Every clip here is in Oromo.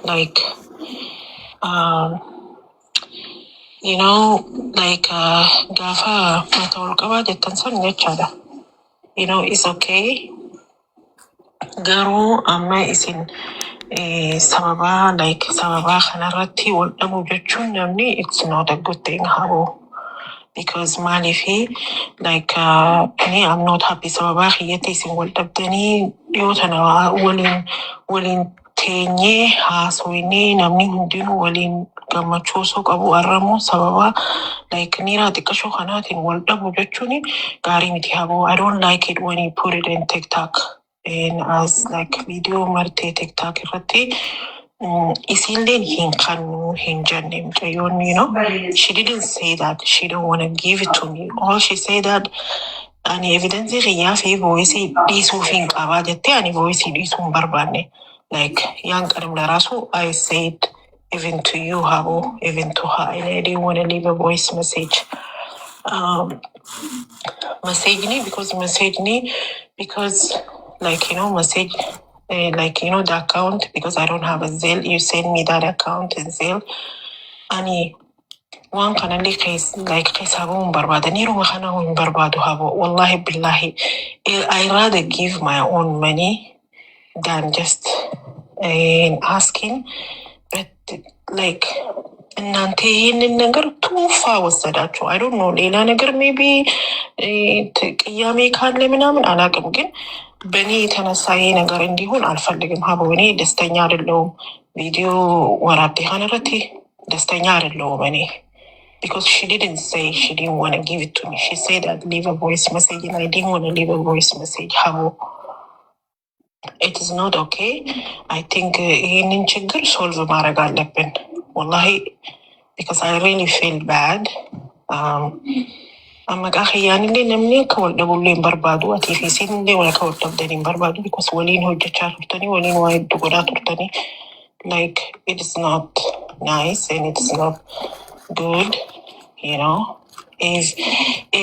Like, like gaafa mata ol qabaa jettan san jechaadha. It's okay. Garuu amma isin sababaa like sababaa kanarratti wal dhabuu jechuun namni, it's not a good thing, haboo. Because maaliifi, like ani I'm not happy sababaa kiyyatti isin wal dhabdanii. Dhiyoo tana waliin teenyee haasofnee, namni hundinuu waliin gammachuu osoo qabu, arramoo sababa like niiraa xiqqashoo kanaatiin wal dhabu jechuun gaarii miti, haboo. I don't like it when you put it in TikTok and as like video martee TikTok irratti isiilleen hin kannu hin jenne mucayyoon. She didn't say that she don't want to give it to me. All she said that ani evidence kiyyaa fi voice dhiisuuf hin qabaa jettee, ani voice dhiisuu hin barbaanne. Like ያን ቀንም ለራሱ I said even to you, Habo, even to her, and I didn't want to leave a voice message. Message ni because message ni because like message like the account, because I don't have a Zelle. You send me that account in Zelle. Ani waan kanallee keessa like keessaa bahuu hin barbaadan, yeruma kana hin barbaadu, habo. Wallahi billahi, I rather give my own money than just asking, but like እናንተ ይህንን ነገር too far ወሰዳችሁ። I don't know, ሌላ ነገር maybe ቅያሜ ካለ ምናምን አላውቅም፣ ግን በእኔ የተነሳ ይሄ ነገር እንዲሆን አልፈልግም። ሀቦ፣ እኔ ደስተኛ አይደለሁም። ቪዲዮ waraabde kanarratti ደስተኛ አይደለሁም እኔ because she didn't say she didn't want to give it to me. She said that leave a voice message, and I didn't want to leave a voice message. Habo, it is not okay. I think ይህንን ችግር solve ማድረግ አለብን። ወላሂ, because I really feel bad. Maqaa kiyyaanillee namni akka wal dhabullee hin barbaadu. Atii fi isiinillee wal akka wal dhabdan hin barbaadu because waliin hojjechaa turtanii, waliin waa hedduu godhaa turtanii. Like, it is not nice and it is not good.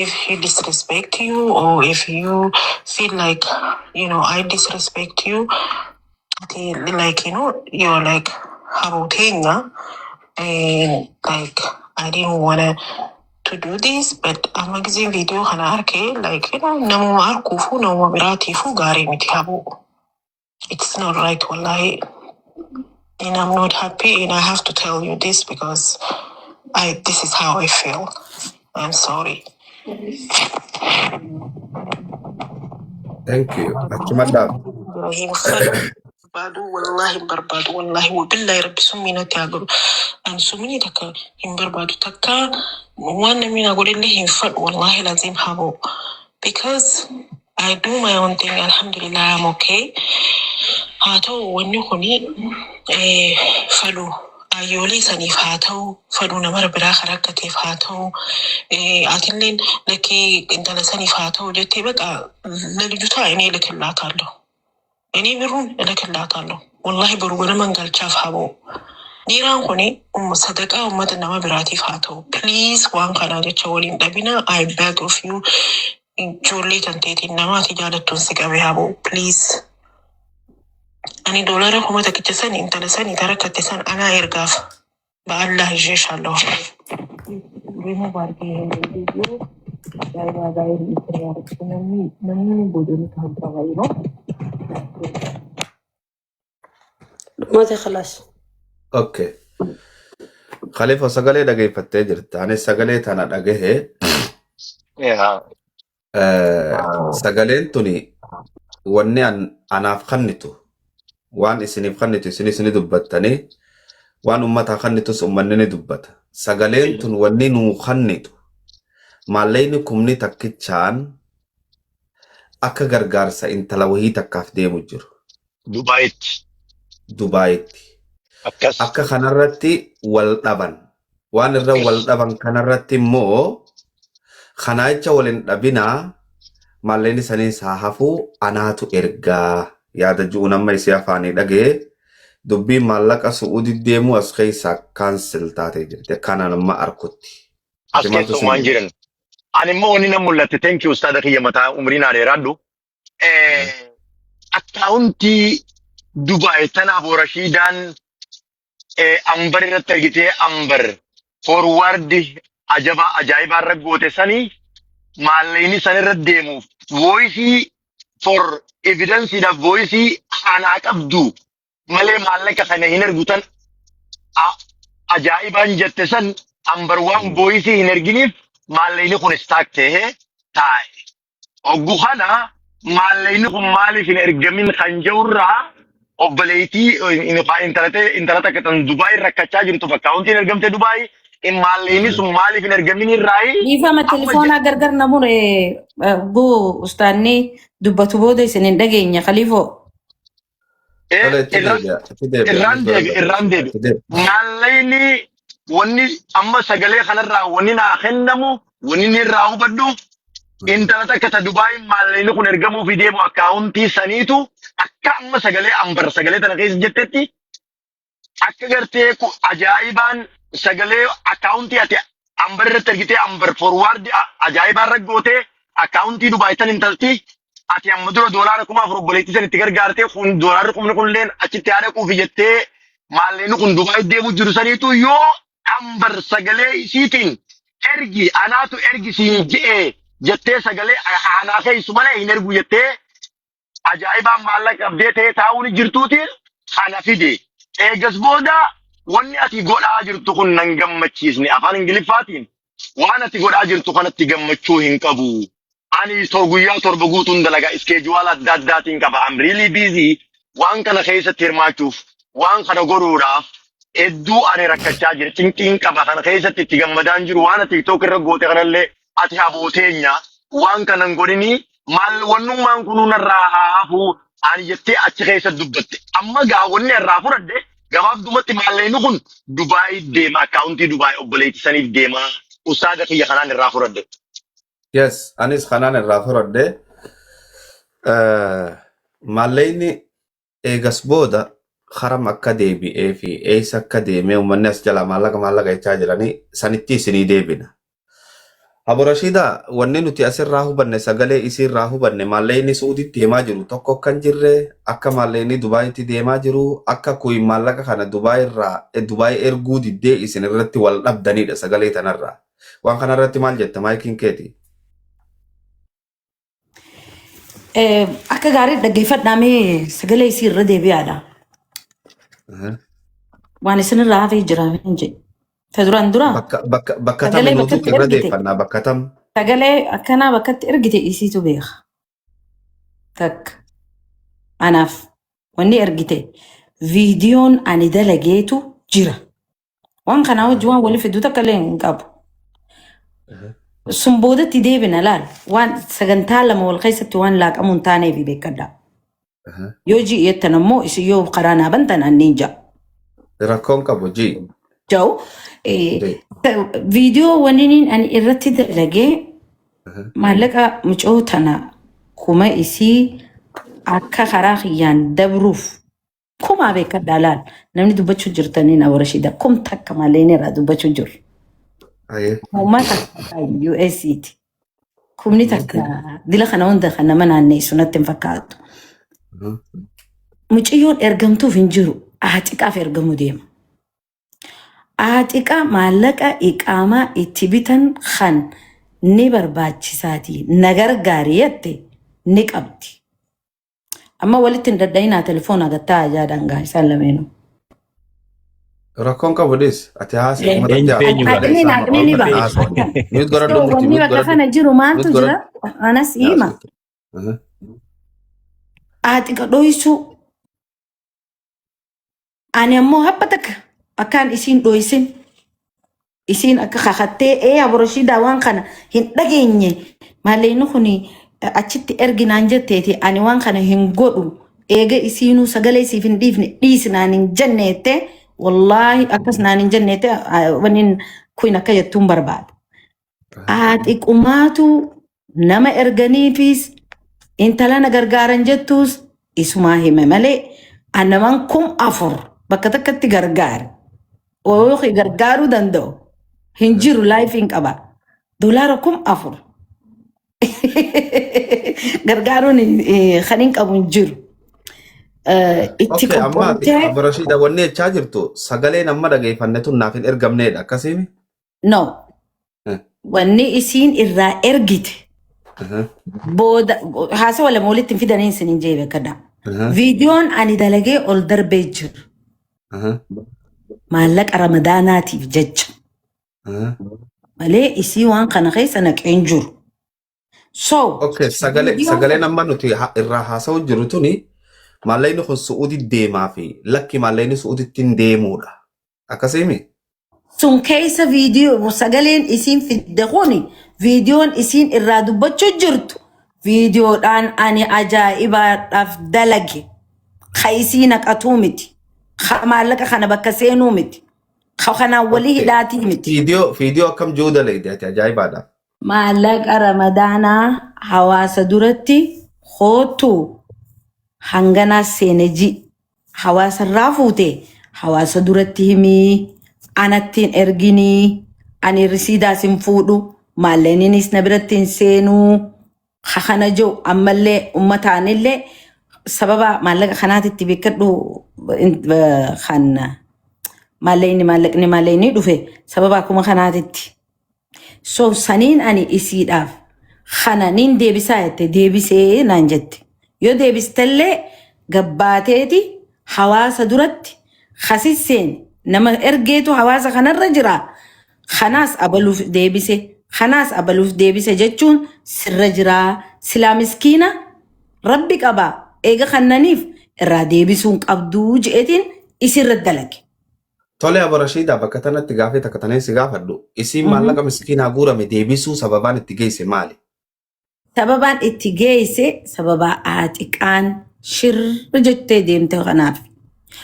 If he disrespect you or if you feel like I disrespect you, okay, like you're like Harutenga and like I didn't wanna to do this, but amma giseen video kana arke, like namuma arkuufu namuma biraatiifu gaarii miti, haboo. It's not right, wallahi, and I'm not happy, and I have to tell you this because I this is how I feel. I'm sorry. Thank you. Achuma dhaab. Hin fedhu barbaadu, wallahi hin barbaadu, wallahi wabillahi, rabbi summii natti haa godhu. Ani summii takka hin barbaadu, takka waan namni na godhellee hin fedhu, wallahi lazim, haboo, because I do my own thing. Alhamdulillah, I'm okay. Haa ta'u, wanni kuni fedhu ayyoolee saniif haa ta'u, fedhu nama biraa kan rakkateef haa ta'u, atilleen lakkee intala saniif haa ta'u jettee በቃ ለልጅቷ እኔ እልክላታለሁ። እኔ ብሩን እልክላታለሁ። Wallahi boru ganaman galchaaf, haboo. Dhiiraan kuni sadaqaa uummata nama biraatiif haa ta'u. Please, waan kanaa jecha waliin dhabina. I beg of you. Ijoollee tanteetiin namaati jaalattuun si qabe, haboo. Please. Ani doolara 1000 san intala sanii tarakkatte san anaa ergaaf. በአላህ ይዤሻለሁ። Remove አድርጌ ይሄንን ቪዲዮ ajaa'ibaa gaa'ee yaadachuu namni namni boodonni kan qaba yeroo. Dhumate khalaas. Okay. Khalifa, sagalee dhageeffattee jirta. Anis sagalee tana dhagahe. Sagaleen tuni wanni anaaf kennitu, waan isiniif kennitu isinis ni dubbattanii, waan ummataa kennitus ummanni ni dubbata. Sagaleen tun wanni nuu kennitu maallaqni 10,000 akka gargaarsa intala wahii takkaaf deemu jiru. Dubaayitti. Dubaayitti. Akkas. Akka kanarratti wal dhaban. Waan irra wal dhaban kanarratti immoo kanaa jecha wal hin dhabinaa, maallaqni saniis haa hafuu, anaatu ergaa yaada ji'uun amma isii afaanii dhagee dubbiin maallaqa Su'uudii deemuu as keessaa cancel taatee jirti akkanaan amma arkutti. As Ati maaltu keessa sin waan jiran. Ani immoo wanni na mul'atte, thank you, ustaada kiyya mataa umriin haa dheeraadhu. Akkaawuntii Dubaay tanaaf Rashiidaan Ambar irratti argitee Ambar forward ajaba ajaa'ibaa irra goote sanii maallaqni san irra deemuuf voice for evidenceedhaaf voice anaa qabdu malee maallaqa kana hin ergutan ajaa'ibaan jette san Ambar waan voice hin erginiif maallaqni kun stuck ta'ee taa'e. Oggu kana maallaqni kun maaliif hin ergamin kan jedhurraa obboleettii intala takka tan Dubaay rakkachaa jirtu akkaawuntiin ergamte Dubaay maallaqni sun maaliif hin ergamin irraayi Dhiifama amma telefoonaa gargar namure buu ustaanni dubbatu booda isin hin dhageenya khaliifoo. Tole, itti deebi'a. Itti deebi'a. Irraan Mute deebi godhadhu. Irraan deebi. Itti deebi. Maallaqni wanni amma sagalee kanarraa wanni naa kennamu, wanni inni irraa hubadhu, intala takka ta Dubaay maallaqni kun ergamuufi deemu akkaawuntii saniitu akka amma sagalee Ambar sagalee tana keessa jettetti akka gartee ajaa'ibaan sagalee akkaawuntii ati Ambar irratti ergitee Ambar forward ajaa'ibaan raggootee akkaawuntii Dubaay tan intalti ati amma dura doolaara 4,000 obboleettii san itti gargaartee kun doolaarri kumni kunilleen achitti haadha quufi jettee maallaqni kun Dubaay deemu jiru saniitu yoo Ambar sagalee isiitiin ergi anaatu ergi siin je'e jettee sagalee anaa keessu malee hin ergu jettee ajaa'ibaan maallaqa qabdee ta'ee taa'uun jirtuutiin kana fide. Eegas booda wanni ati godhaa jirtu kun nan gammachiisne, afaan Ingiliffaatiin waan ati godhaa jirtu kanatti gammachuu hin qabu. Ani guyyaa 7 guutuun dalagaa schedule adda addaatiin qaba. I'm really busy. Waan kana keessatti hirmaachuuf, waan kana godhuudhaaf hedduu ani rakkachaa jira. Cinqiin qaba, kana keessatti itti gammadaan jiru. Waan ati TikTok irra goote kanallee ati habooteenya waan kana hin godhinii maal wannummaan kunuu narraa haa hafu ani jettee achi keessa dubbatte. Amma gaa wanni irraa fudhadhe gabaabdumatti maallaqni kun Dubaay deema, akkaawuntii Dubaay obboleettii saniif deema. Ustaada kiyya kanaan irraa fudhadhe. Yes, anis kanaan irraa fudhadhe. Maallaqni eegas booda haram akka deebi'ee fi eessa akka deemee uummanni as jalaa maallaqa maallaqa jechaa jiranii sanitti isinii deebina. Abu Rashidaa, wanni nuti asirraa hubanne, sagalee isiirraa hubanne, maallaqni Suuditti deemaa jiru tokko akka hin jirre, akka maallaqni Dubaayitti deemaa jiru, akka kuyin maallaqa kana Dubaay irraa Dubaay erguu diddee isin irratti wal dhabdanidha sagalee tanarraa. Waan kanarratti maal jetta? Maayikiin keeti? Akka gaarii dhaggeeffadhaa mee, sagalee isii irra deebi'aadha. Waan isinirraa hafee jira hin jedhe. Ta duraan dura Bakka tam sagalee nuutu bakkatti irra ergite. deeffannaa bakka tam. Sagalee akkanaa bakkatti ergite isiitu beeka. Takka. Anaaf wanni ergite viidiyoon ani dalageetu jira. Waan kanaa wajji waan walii fiduu takka illee hin qabu. Sun boodatti deebina laal. Waan sagantaa lama wal keessatti waan laaqamu hin taaneef beekadha. Yoo ji'i jettan ammoo isin yoo karaa naa bantan anniin ja'a. Rakkoon qabu ji. Ja'u viidiyoo wanni ani irratti dalagee maallaqa mucoo tana kuma isii akka karaa kiyyaan dabruuf kumaa beekadhaa laal, namni dubbachuu jirtanii na Rashiida 1000 malee inni irraa dubbachuu jiru. Kuma takka USCti. 10,000 dila kana hunda kan nama naanneessu natti hin fakkaatu. Mucayyoon ergamtuuf hin jiru. Aaxiqaaf ergamuu deema. Aaxiqa maallaqa iqaamaa itti bitan kan ni barbaachisaati. Na gargaari jette ni qabdi. Amma walitti hin dadhayinaa, telefoona gattaa ajaadhaan gaa isaan lameenuu. Rakkoon qabu dhiis. Ati haasa'e uummatatti Eenyu haasa'e. eenyu Sagalee Haqni isaa haqni ni uummatatti ba'a. haasa'e. Mute godhadhu So murtii wanni mute bakka godhadhu. kana jiru maaltu Mute jira? godhadhu. Anas hima. Aaxiqa dhoysuu. Ani ammoo habba takka akkaan isiin dhoysin, isiin akka kakattee ee Aboroshiidaa waan kana hin dhageenye, maallaqni kun achitti erginaan jetteeti, ani waan kana hin godhu, eega isiinuu sagalee siif hin dhiifne dhiisi naan hin jenneette, wallaahi akkas naan hin jenneette, wanni kun akka jettuun barbaada. Aaxiqumaatu nama erganiifis intala na gargaaran jettuus isumaa hime malee anaman 4,000 bakka takkatti gargaare. Yookiin gargaaruu danda'u hin jiru, laayifiin qaba. Doolaara 4,000 gargaaruun kan hin qabu hin jiru. Itti Okay, amma ati qophooftee Abbo Rashiida wanni jechaa jirtu sagaleen amma dhageeffanne tun naaf hin ergamneedha akkasiimi? No. Wanni isiin irraa ergite booda haasawa lama walitti hin fidanii isin hin jee beekadha. Viidiyoon ani dalagee ol darbee jiru maallaqa ramadaanaatiif jecha malee isii waan kana keessa naqee hin jiru. So, Okay, sagalee viidiyoon sagaleen amma nuti irraa haasa'u jiru tuni maallaqni kun Su'uudi deemaa fi lakki maallaqni Su'uuditti hin deemuudha. Akkasiimi? Sun keessa viidiyoo sagaleen isiin fidde kuni viidiyoon isiin irraa dubbachuu jirtu viidiyoodhaan ani ajaa'ibaadhaaf dalage ka isii naqatuu miti ka maallaqa kana bakka seenuu miti ka kanaan walii hidhaatii miti. Viidiyoo akkam jiru dalagde ati ajaa'ibaadhaaf? Maallaqa ramadaanaa hawaasa duratti kootu hanganaa seene ji hawaasa irraa fuute hawaasa duratti himii anatti hin erginii ani risiidaas hin fuudhu maallaqninis na biratti hin seenuu ka kana jiru ammallee ummataanillee sababa maallaqa kanaatitti beekadhu kan maallaqni dhufe sababa akkuma kanaatitti. So saniin ani isiidhaaf kana nin deebisaa jette deebisee naan jette. Yoo deebistellee gabbaateeti hawaasa duratti kasisseen nama ergeetu hawaasa kanarra jira. Kanaas abaluuf deebise kanaas abaluuf deebise jechuun sirra jiraa silaa miskiina rabbi qaba eega kannaniif irraa deebisuun qabduu je'etiin isirra dalage. Tole Abbo Rashiidaa bakka tanatti gaafii takka taneen si gaafadhu. Isiin maallaqa miskiinaa guurame deebisuu sababaan itti geesse maali? Sababaan itti geesse sababa aaxiqaan shirri jettee deemte kanaaf.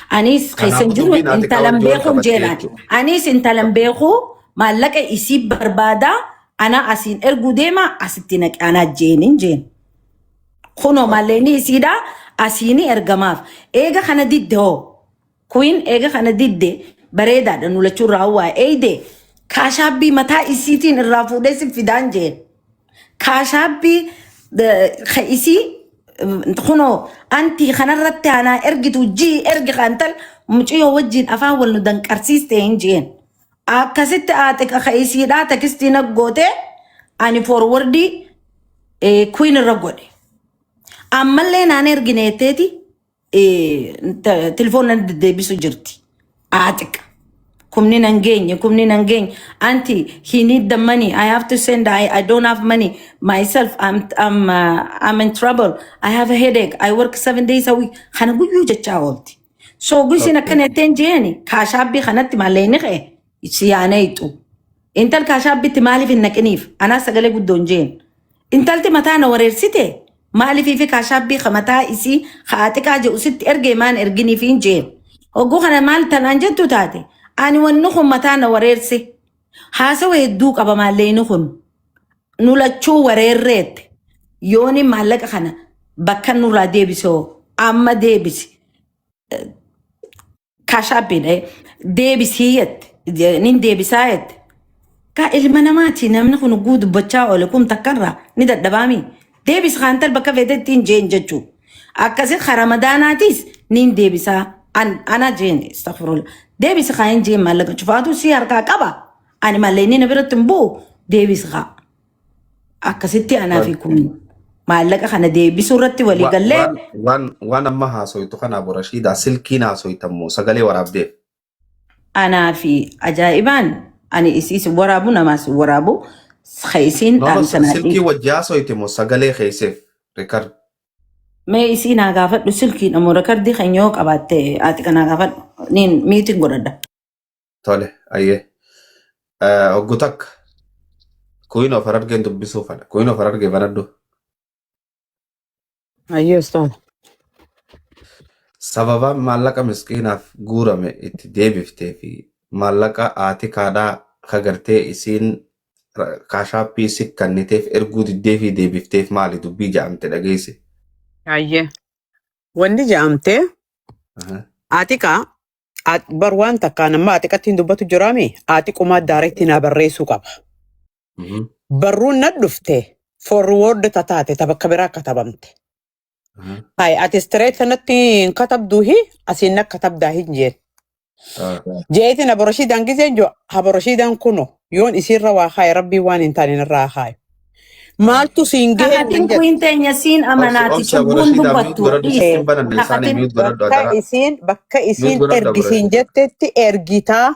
Anis keessan Kanaafuu jiru dubbiin aaxiqaa intalan wajjin wal beekuun qabatte jeenaan. jechuudha. Anis intalan beekuu maallaqa isii barbaadaa ana asiin erguu deema asitti naqe anaa jeenin jeen. Kunoo maallaqni isiidhaa asiini ergamaaf. Eega kana didde hoo. Queen eega kana didde bareedaadha nu lachuu irraa waa eeyde kaashaabbii mataa isiitiin irraa fuudhee si fidaan jeen. Kaashaabbii ka isii kunoo antii kanarratti anaa ergitu jii ergi kantal mucayyoo wajjin afaan wal nu danqarsiiste hin jeen. Akkasitti aaxiqa ka isiidhaa takistii na goote ani forwardii queen irra godhe. Ammallee naan ergine jetteeti telefoon nan deddeebisu jirti. Aaxiqa. Kumni nan geenye, kumni nan geenye. Auntie, he need the money. I have to send. I don't have money myself. I'm in trouble. I have a headache. I work 7 days a week. Kana guyyuu jechaa oolti. So guyyisiin akkana jetteen jeeni kaashaabbii kanatti maallaqni ka'e si yaana hixu. Intal kaashaabbitti maaliif hin naqiniif? Anaa sagalee guddoon jeen. Intalti mataa na wareersite maaliif fi kaashaabbii ka mataa isii ka aaxiqaa jedhu sitti ergee maan erginiif hin jeen. Hogguu kana maal tanaan jettu taate ani wanni kun mataa na wareerse. Haasawa hedduu qaba maallaqni kun. Nu lachuu wareerreette. Yooni maallaqa kana bakka nurraa deebise hoo amma deebisi. Kaashaabbiidha. Deebisii jette. Nin deebisaa jette. Ka ilma namaati namni kun guu dubbachaa oole kun takkarraa ni dadhabaami. Deebisi kaantal bakka feetetti hin jeen jechuu. Akkasi ka ramadaanaatis nin deebisaa. Ana jeen astaghfirullah. Deebisi kaa hin jeen maallaqa cufaatu si harkaa qaba. Ani maallaqni na biratti hin bu'u deebisi kaa. Akkasitti anaa fi kun maallaqa kana deebisuu irratti walii gallee Waan amma haasoytu kana Abbo Rashiidaa silkiin haasoytammoo sagalee waraabdeef? Anaa fi ajaa'ibaan ani isiis waraabu namaas waraabu ka isiin No, no, dhaamsa naa silkii wajji haasoyte moo sagalee keesseef record? Mee isii naa gaafadhu silkiin ammoo recordii kan yoo qabaatte ati kanaa gaafadhu niin miitiin godhadha. Tole, ayyee. Hoggu takka. Queen of Harargeen dubbisuu fadha. Queen of Harargee baradhu. Ayyee ustaaz. Sababaan maallaqa miskiinaaf guurame itti deebiftee fi maallaqa aatikaadhaa kagartee isiin kaashaappii si kanniteef erguu diddee fi deebifteef maali dubbii ja'amte dhageesse? Ayyee. Wanni ja'amtee atiqa bar waan takkaan amma atiqatti hin dubbatu jiraami atiqumaa directii naa barreessuu qaba. Barruun na dhufte forward tataate ta bakka biraa katabamte. Hay ati straight sanatti hin katabduuhi asiin akka katabdaa hin jeen. Jeetiin aboroshiidhaan giseen jiru aboroshiidhaan kuno yoon isiirra waa kaaye rabbii waan hin taane irraa kaaye. Maaltu siin gahee Kakatin hin jedhu. kuin teenya siin Obsi amanaati obsi cubbuun aboroshiidhaan mute dubbattu godhadhu dhiisi. sitti hin bananne isaanii Kakatin mute godhadhu Bakka adaraa. isiin bakka Mute isiin godhadhu ergisiin aboroshiidhaan. jettetti ergitaa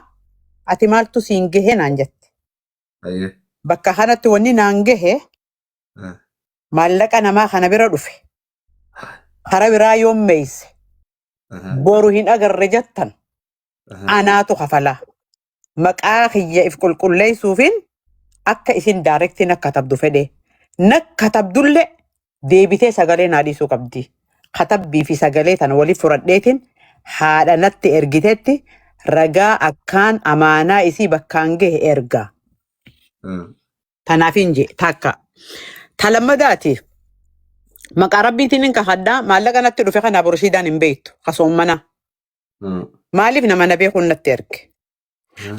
ati maaltu siin gahe naan jette. Ayyee. Bakka kanatti wanni naan gahe maallaqa namaa kana bira dhufe. Kara biraa yoon meeyse boru hin agarre jettan anaatu kafalaa. Maqaa kiyya if qulqulleessuufin akka isin daarektii na katabdu fedhe. Na katabdullee deebitee sagalee naa dhiisuu qabdi. Katabbii fi sagalee tana waliif fudhadheetiin haadha natti ergitetti ragaa akkaan amaanaa isii bakkaan gahe erga. Tanaaf hin jee takka. Ta lammadaati maqaa rabbiitiin hin kakadhaa maallaqa natti dhufe kana boroshiidhaan hin beektu kasoommana. Maaliif nama na beekuun natti erge?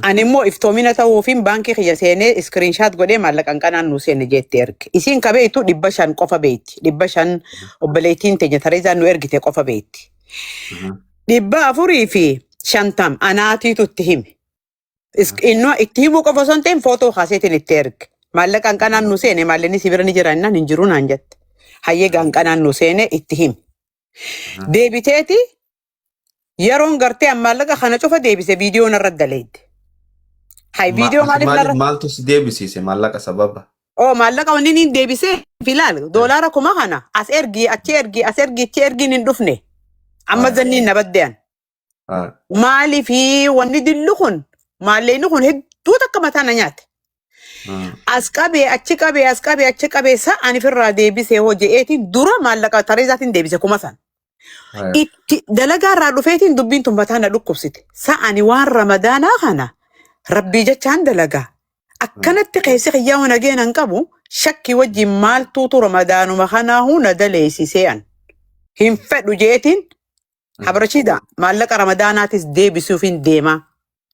Ani immoo iftoomina ta'uufiin baankii kiyya seenee iskiriinshaat godhee maallaqa hanqanaan nuu seene jeetti erge. Isiin ka beektu 500 qofa beekti. 500 obboleettiin teenya Tareezaan nu ergite qofa beekti. 450 anaatiitu itti hime. Innoo itti himuu qofa osoo hin ta'in footoo kaaseetiin itti erge. Maallaqa hanqanaan nu seene maallaqni si bira ni jira jennaan hin jiru naan jette. Hayyee hanqanaan nu seene itti hime. Deebiteeti yeroon gartee an maallaqa kana cufa deebise viidiyoo narra daleedde. Hay viidiyoo Ati maaliif maaliif narra? maaltu si deebisiise maallaqa sababa? Oo maallaqa wanni niin deebisee filaal doolaara 1000 kana as ergii achi ergii as ergii achi ergiin hin dhufne. Amma zanniin na baddean. Maaliif wanni dillu kun maallaqni kun hedduu takka mataa na nyaate. As qabee achi qabee as qabee achi qabee sa ani firraa deebisee hojjeetiin dura maallaqa tareezaatiin deebise 1000 san. Itti dalagaa irraa dhufeetiin dubbiin tun mataa na dhukkubsite. Sa ani waan ramadaanaa kana rabbii jechaan dalagaa. Akkanatti keessi kiyyaa waan nageen hin qabu shakkii wajjin maaltuutu ramadaanuma kanaahuu na daleessisee an. Hin fedhu jeetiin habrashiida maallaqa ramadaanaatis deebisuuf hin deemaa.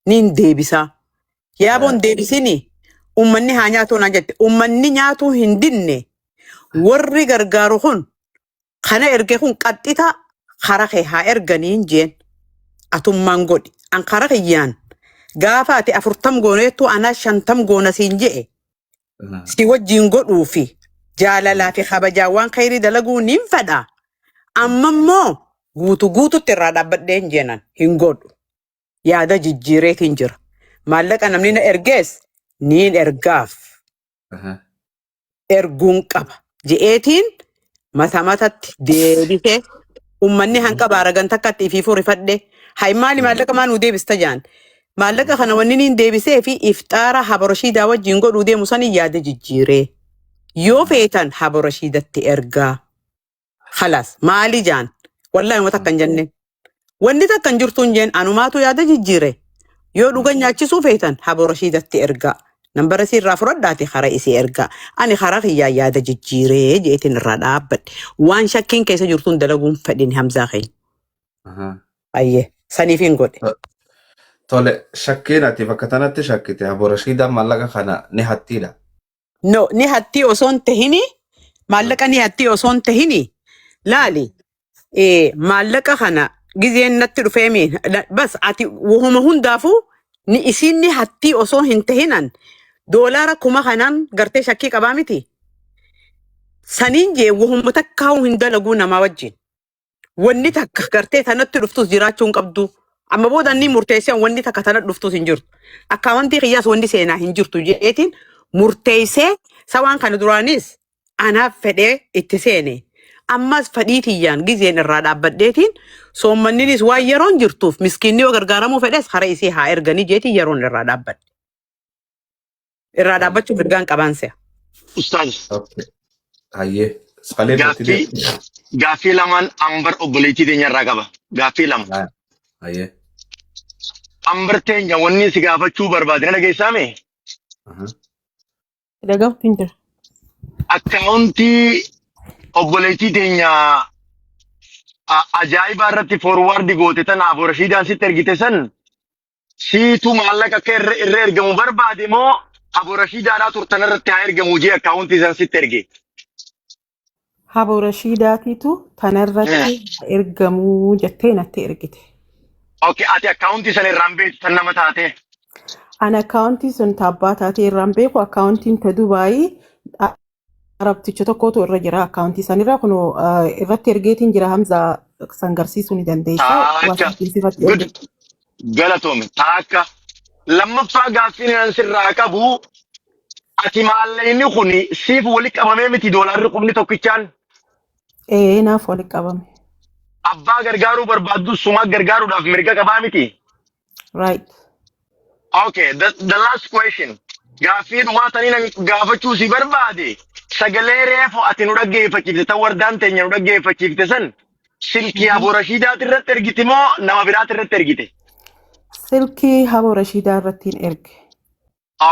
Niin deebisaa. Yaaboon deebisini uummanni haa nyaatuu naan jette. Uummanni nyaatuu hin dinne warri gargaaru kun kana erge kun qaxxita kara kee haa erganiin jeen. Atummaan godhi. An kara kiyyaan gaafa ati 40 gooneettu anaa 50 goona siin je'e si wajjin godhuu fi jaalalaa fi kabajaa waan khayrii dalaguu niin fedha. Amma immoo guutu guututti irraa dhaabbadhee hin jeenan hin godhu. Yaada jijjiireetiin jira. Maallaqa namni na ergees niin ergaaf. Erguun qaba. Je'eetiin mata matatti deebisee uummanni hanqa baaragan takkatti ifii furifadhe. Hay maali maallaqa maa nuu deebista jaan. Maallaqa kana wanni niin deebisee fi ifxaara habaroshiidaa wajjin godhuu deemu sanii yaada jijjiiree. Yoo feetan habaroshiidatti ergaa. Khalaas maali jaan. Wallaahi wanta akka hin jenne. Wanni takka hin jirtu hin jeen anumaatu yaada jijjiire. Yoo dhuga nyaachisuu feetan habaroshiidatti ergaa. Nambara isii irraa fudhadhaati kara isii ergaa. Ani karaa kiyyaa yaada jijjiiree jeetiin irraa dhaabbadhe. Waan shakkiin keessa jirtuun dalaguun fedhin Hamzaa keenya. Ayyee saniif hin godhe. Tole shakkiin ati bakka tanatti shakkite haborashiidaan maallaqa kana ni hattiidha. No, ni hattii osoo hin tahini maallaqa ni hattii osoo hin tahini laali maallaqa kana gizeen natti dhufeemi bas ati wahuma hundaafuu ni isiin ni hattii osoo hin tahinan doolaara 1000 kanaan gartee shakkii qabaa miti. Saniin jee wahuma takkaa'uu hin dalaguu namaa wajjin. Wanni takka gartee tanatti dhuftus jiraachuu hin qabdu. Amma booda inni murteessee wanni takka tanatti dhuftus hin jirtu. Akkaawwantii kiyyaas wanni seenaa hin jirtu jedheetiin murteessee sawaan kana duraanis anaaf fedhee itti seene. Ammas fedhii tiyyaan gizeen irraa dhaabbadheetiin soommanninis waan yeroon jirtuuf miskiinni yoo gargaaramuu fedhes kara isii haa erganii jeetiin yeroon irraa dhaabbadhe. Irraa dhaabbachuu mirgaan qabaan se'a. Ustaaz. Okay. Hayyee. Sagalee irratti Gaaffii deebi. gaaffii lamaan ambar obboleettii teenya irraa qaba. Gaaffii lama. Hayyee. Ambar teenya wanni si gaafachuu barbaade na dhageessaa mee? Dhagahuutu hin jira. Akkaawuntii obboleettii teenya ajaa'ibaa irratti forward goote tanaaf Rashiidaan sitti ergite san siitu maallaqa akka irra ergamu barbaade moo Abu Rashiidaadhaa turtan irratti haa ergamu jee akkaawuntii san sitti erge? Haboo Rashiidaatiitu tanarratti ergamuu jettee natti ergite. Okay, ati akkaawuntii sana irraan beektu tan nama taate. Ani akkaawuntii sun taabbaa taatee irraan beeku, akkaawuntiin ta Dubaayii arabticha tokkotu irra jira. Akkaawuntii sanirra kun irratti ergeetiin jira. Hamza, san garsiisuu ni dandeessa. Taakka. WhatsApp sirratti Good. erge. Galatoomi. Taakka. Lammaffaa gaaffiin an sirraa qabu, ati maallaqni kun siif walitti qabamee miti, doolaarri qubni tokkichaan? Ee, naaf walitti qabame. Abbaa gargaaruu barbaaddu sumaa gargaaruudhaaf mirga qabaa miti? Right. Okay, the last question. Gaaffii dhumaa tanii nan gaafachuu si barbaade. Sagalee reefu ati nu dhaggeeffachiifte, tan wardaan teenya nu dhaggeeffachiifte san, silkii Aboo Rashiidaati irratti ergite moo nama biraati irratti ergite? Silkii Haboo Rashiidaa irratti hin erge.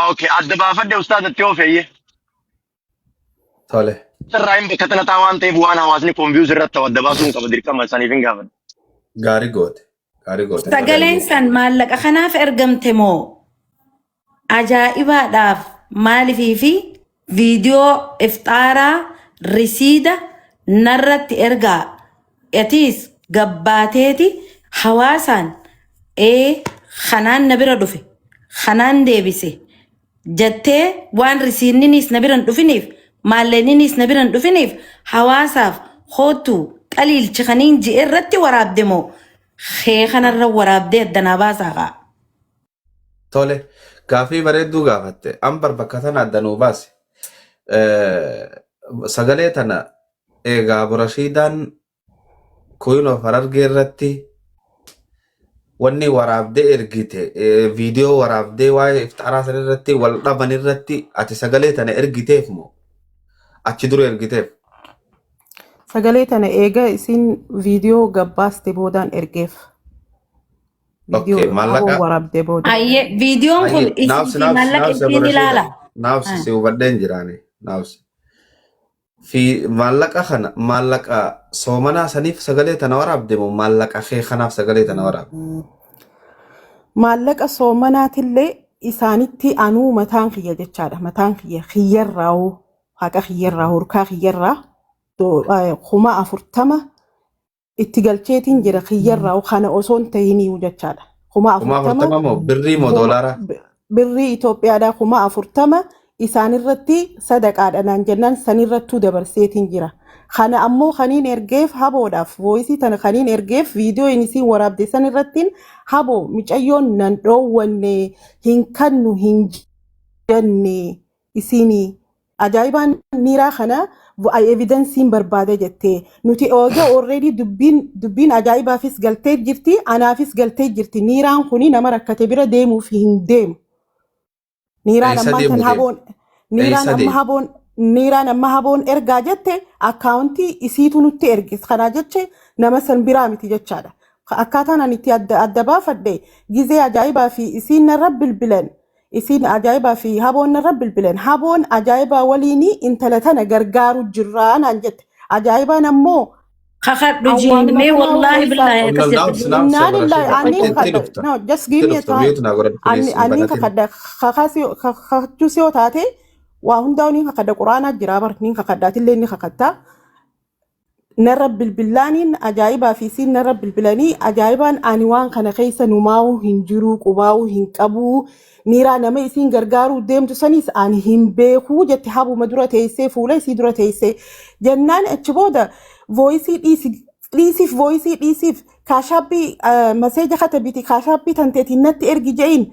Okay, adda baafadhe ustaazatti yoo feeyye. Tole. Sirraa hin bakka tana taa waan ta'eef, waan hawaasni confuse irratti ta'u adda baasuun qaba, dirqama saniif hin gaafadhe. Gaarii goote. Gaarii goote. Sagaleen san maallaqa kanaaf ergamte moo ajaa'ibaadhaaf, maalifii fi viidiyoo iftaaraa risiida narratti ergaa atiis gabbaateeti hawaasaan ee kanaan na bira dhufe kanaan deebise jettee, waan risiinniniis na bira hin dhufiniif, maalleeniniis na bira hin dhufiniif, hawaasaaf kootu xaliilchi kaniin ji'e irratti waraabde moo kee kanarra waraabdee addanaa baasaa kaa? Tole. Gaaffii bareedduu gaafatte. Ambar, bakka tana adda nuu baasi. Sagalee tana eegaa Abu Rashiidaan Queen of Harargee irratti wanni waraabdee ergite, viidiyoo waraabdee waa'ee iftaaraa san irratti wal dhaban irratti ati sagalee tana ergiteef moo achi dura ergiteef? Sagalee tana eega isin viidiyoo gabbaaste boodaan ergeef. Viidiyoo Okay, maallaqa haboo waraabdee booda. Ayyee, viidiyoon kun Ayyee, isin naafsi fi naafsi maallaqa naafsi Abu ittiin Rashiida ilaala. naafsi, si hubadheen jiraani naafsi. Fi maallaqa kana, maallaqa soomanaa saniif sagalee tana waraabde moo maallaqa kee kanaaf sagalee tana waraabde? Maallaqa soomanaatillee isaanitti anuu mataan kiyya jechaadha. Mataan kiyya kiyyarraa, haqa kiyyarraa, hurkaa kiyyarraa 40,000 itti galcheetiin jira kiyyarraa, kana osoo hin tahiniyu jechaadha. Kuma Kuma afurtama 40 moo birrii moo doolaara? Birrii Itoophiyaadhaa 40,000 isaanirratti sadaqaadha naan jennaan sanirrattuu dabarseetiin jira. Kana ammoo kaniin ergeef haboodhaaf, voice tana kaniin ergeef, viidiyoo inni isiin waraabde sanirrattiin haboo micayyoon nan dhoowwanne, hin kannu hin jenne, isinii ajaa'ibaan niiraa kana evidenceiin barbaade jettee, nuti egaa already dubbiin ajaa'ibaafis galtee jirti, anaafis galtee jirti. Niiraan kuni nama rakkate bira deemuuf hin deemu. Niiraan Eessa ammaan deemu tan deema? haboon niiraan Eessa amma deema? haboon niiraan amma haboon ergaa jette akkaawuntii isiitu nutti ergis kanaa jeche nama san biraa miti jechaadha. Akkaataan ani itti adda baafadhe, gizee ajaa'ibaa fi isiin narra bilbilan, isiin ajaa'ibaa fi haboon narra bilbilan, haboon ajaa'ibaa waliin intala tana gargaaru jirraa naan jette. Ajaa'ibaan ammoo Kakadhu awwaanuma jiimee kanaa wallaahi keessa billaahi akkas jette. Naafsi naafsi Innaa Abu lillahi Rashiida. anniin Itti kakadha. dhufta. No, just Itti give me a dhufta. time. Mute naa godhadhu Anni please. Hin anniin banatin. kakadha, kakachuus yoo taate waa hundaa'u niin kakadha, quraanaa jira bar, niin kakadha, atillee ni kakattaa. Narra bilbilaaniin ajaa'ibaa fi isiin narra bilbilanii, ajaa'ibaan ani waan kana keessa numaa'uu hin jiru, qubaa'uu hin qabu, niiraa nama isiin gargaaruu deemtu sanis ani hin beekuu jette. Habuma dura teessee, fuula isii dura teessee jennaan, achi booda voice dhiisi, dhiisiif, voice dhiisiif, Cash App message katabiti, Cash App tanteetiin natti ergi je'in,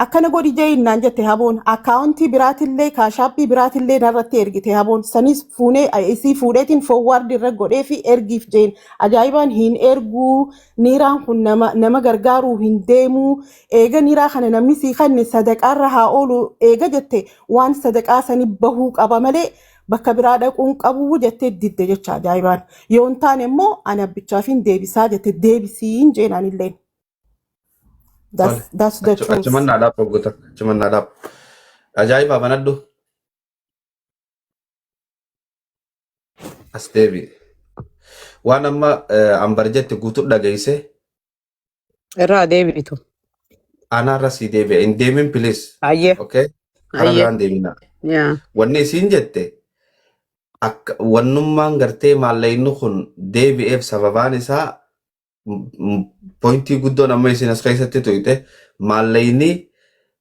akkana godhi je'in naan jette haboon. Akkaawuntii biraatillee, Cash App biraatillee narratti ergite haboon. Sanis fuunee isii fuudheetiin forward irra godhee fi ergiif jeen. Ajaa'ibaan hin erguu, niiraan kun nama gargaaruu hin deemuu, eega niiraa kana namni sii kanne sadaqaarra haa oolu eega jette, waan sadaqaa sani bahuu qaba malee bakka biraa dhaquun qabu jettee didde jecha ajaa'ibaan. Yoo hin taane immoo ani abbichaaf hin deebisaa jette, deebisiin jeen anilleen. That's the truth. Achuman naa dhaab oggota. Achuman naa dhaab. Ajaa'ibaa, banadhu. As deebi. Waan amma ambar jette guutuu dhageesse. Irraa deebitu. Anaarra sii deebi'a. Hin deemin please. Ayyee. Okay? Karaa Ayyee. biraan deemina. Yaa. Wanni isiin jette Akka wannummaan gartee maallaqni kun deebi'eef sababaan isaa pointii guddoon amma isin as keessatti tuyte maallaqni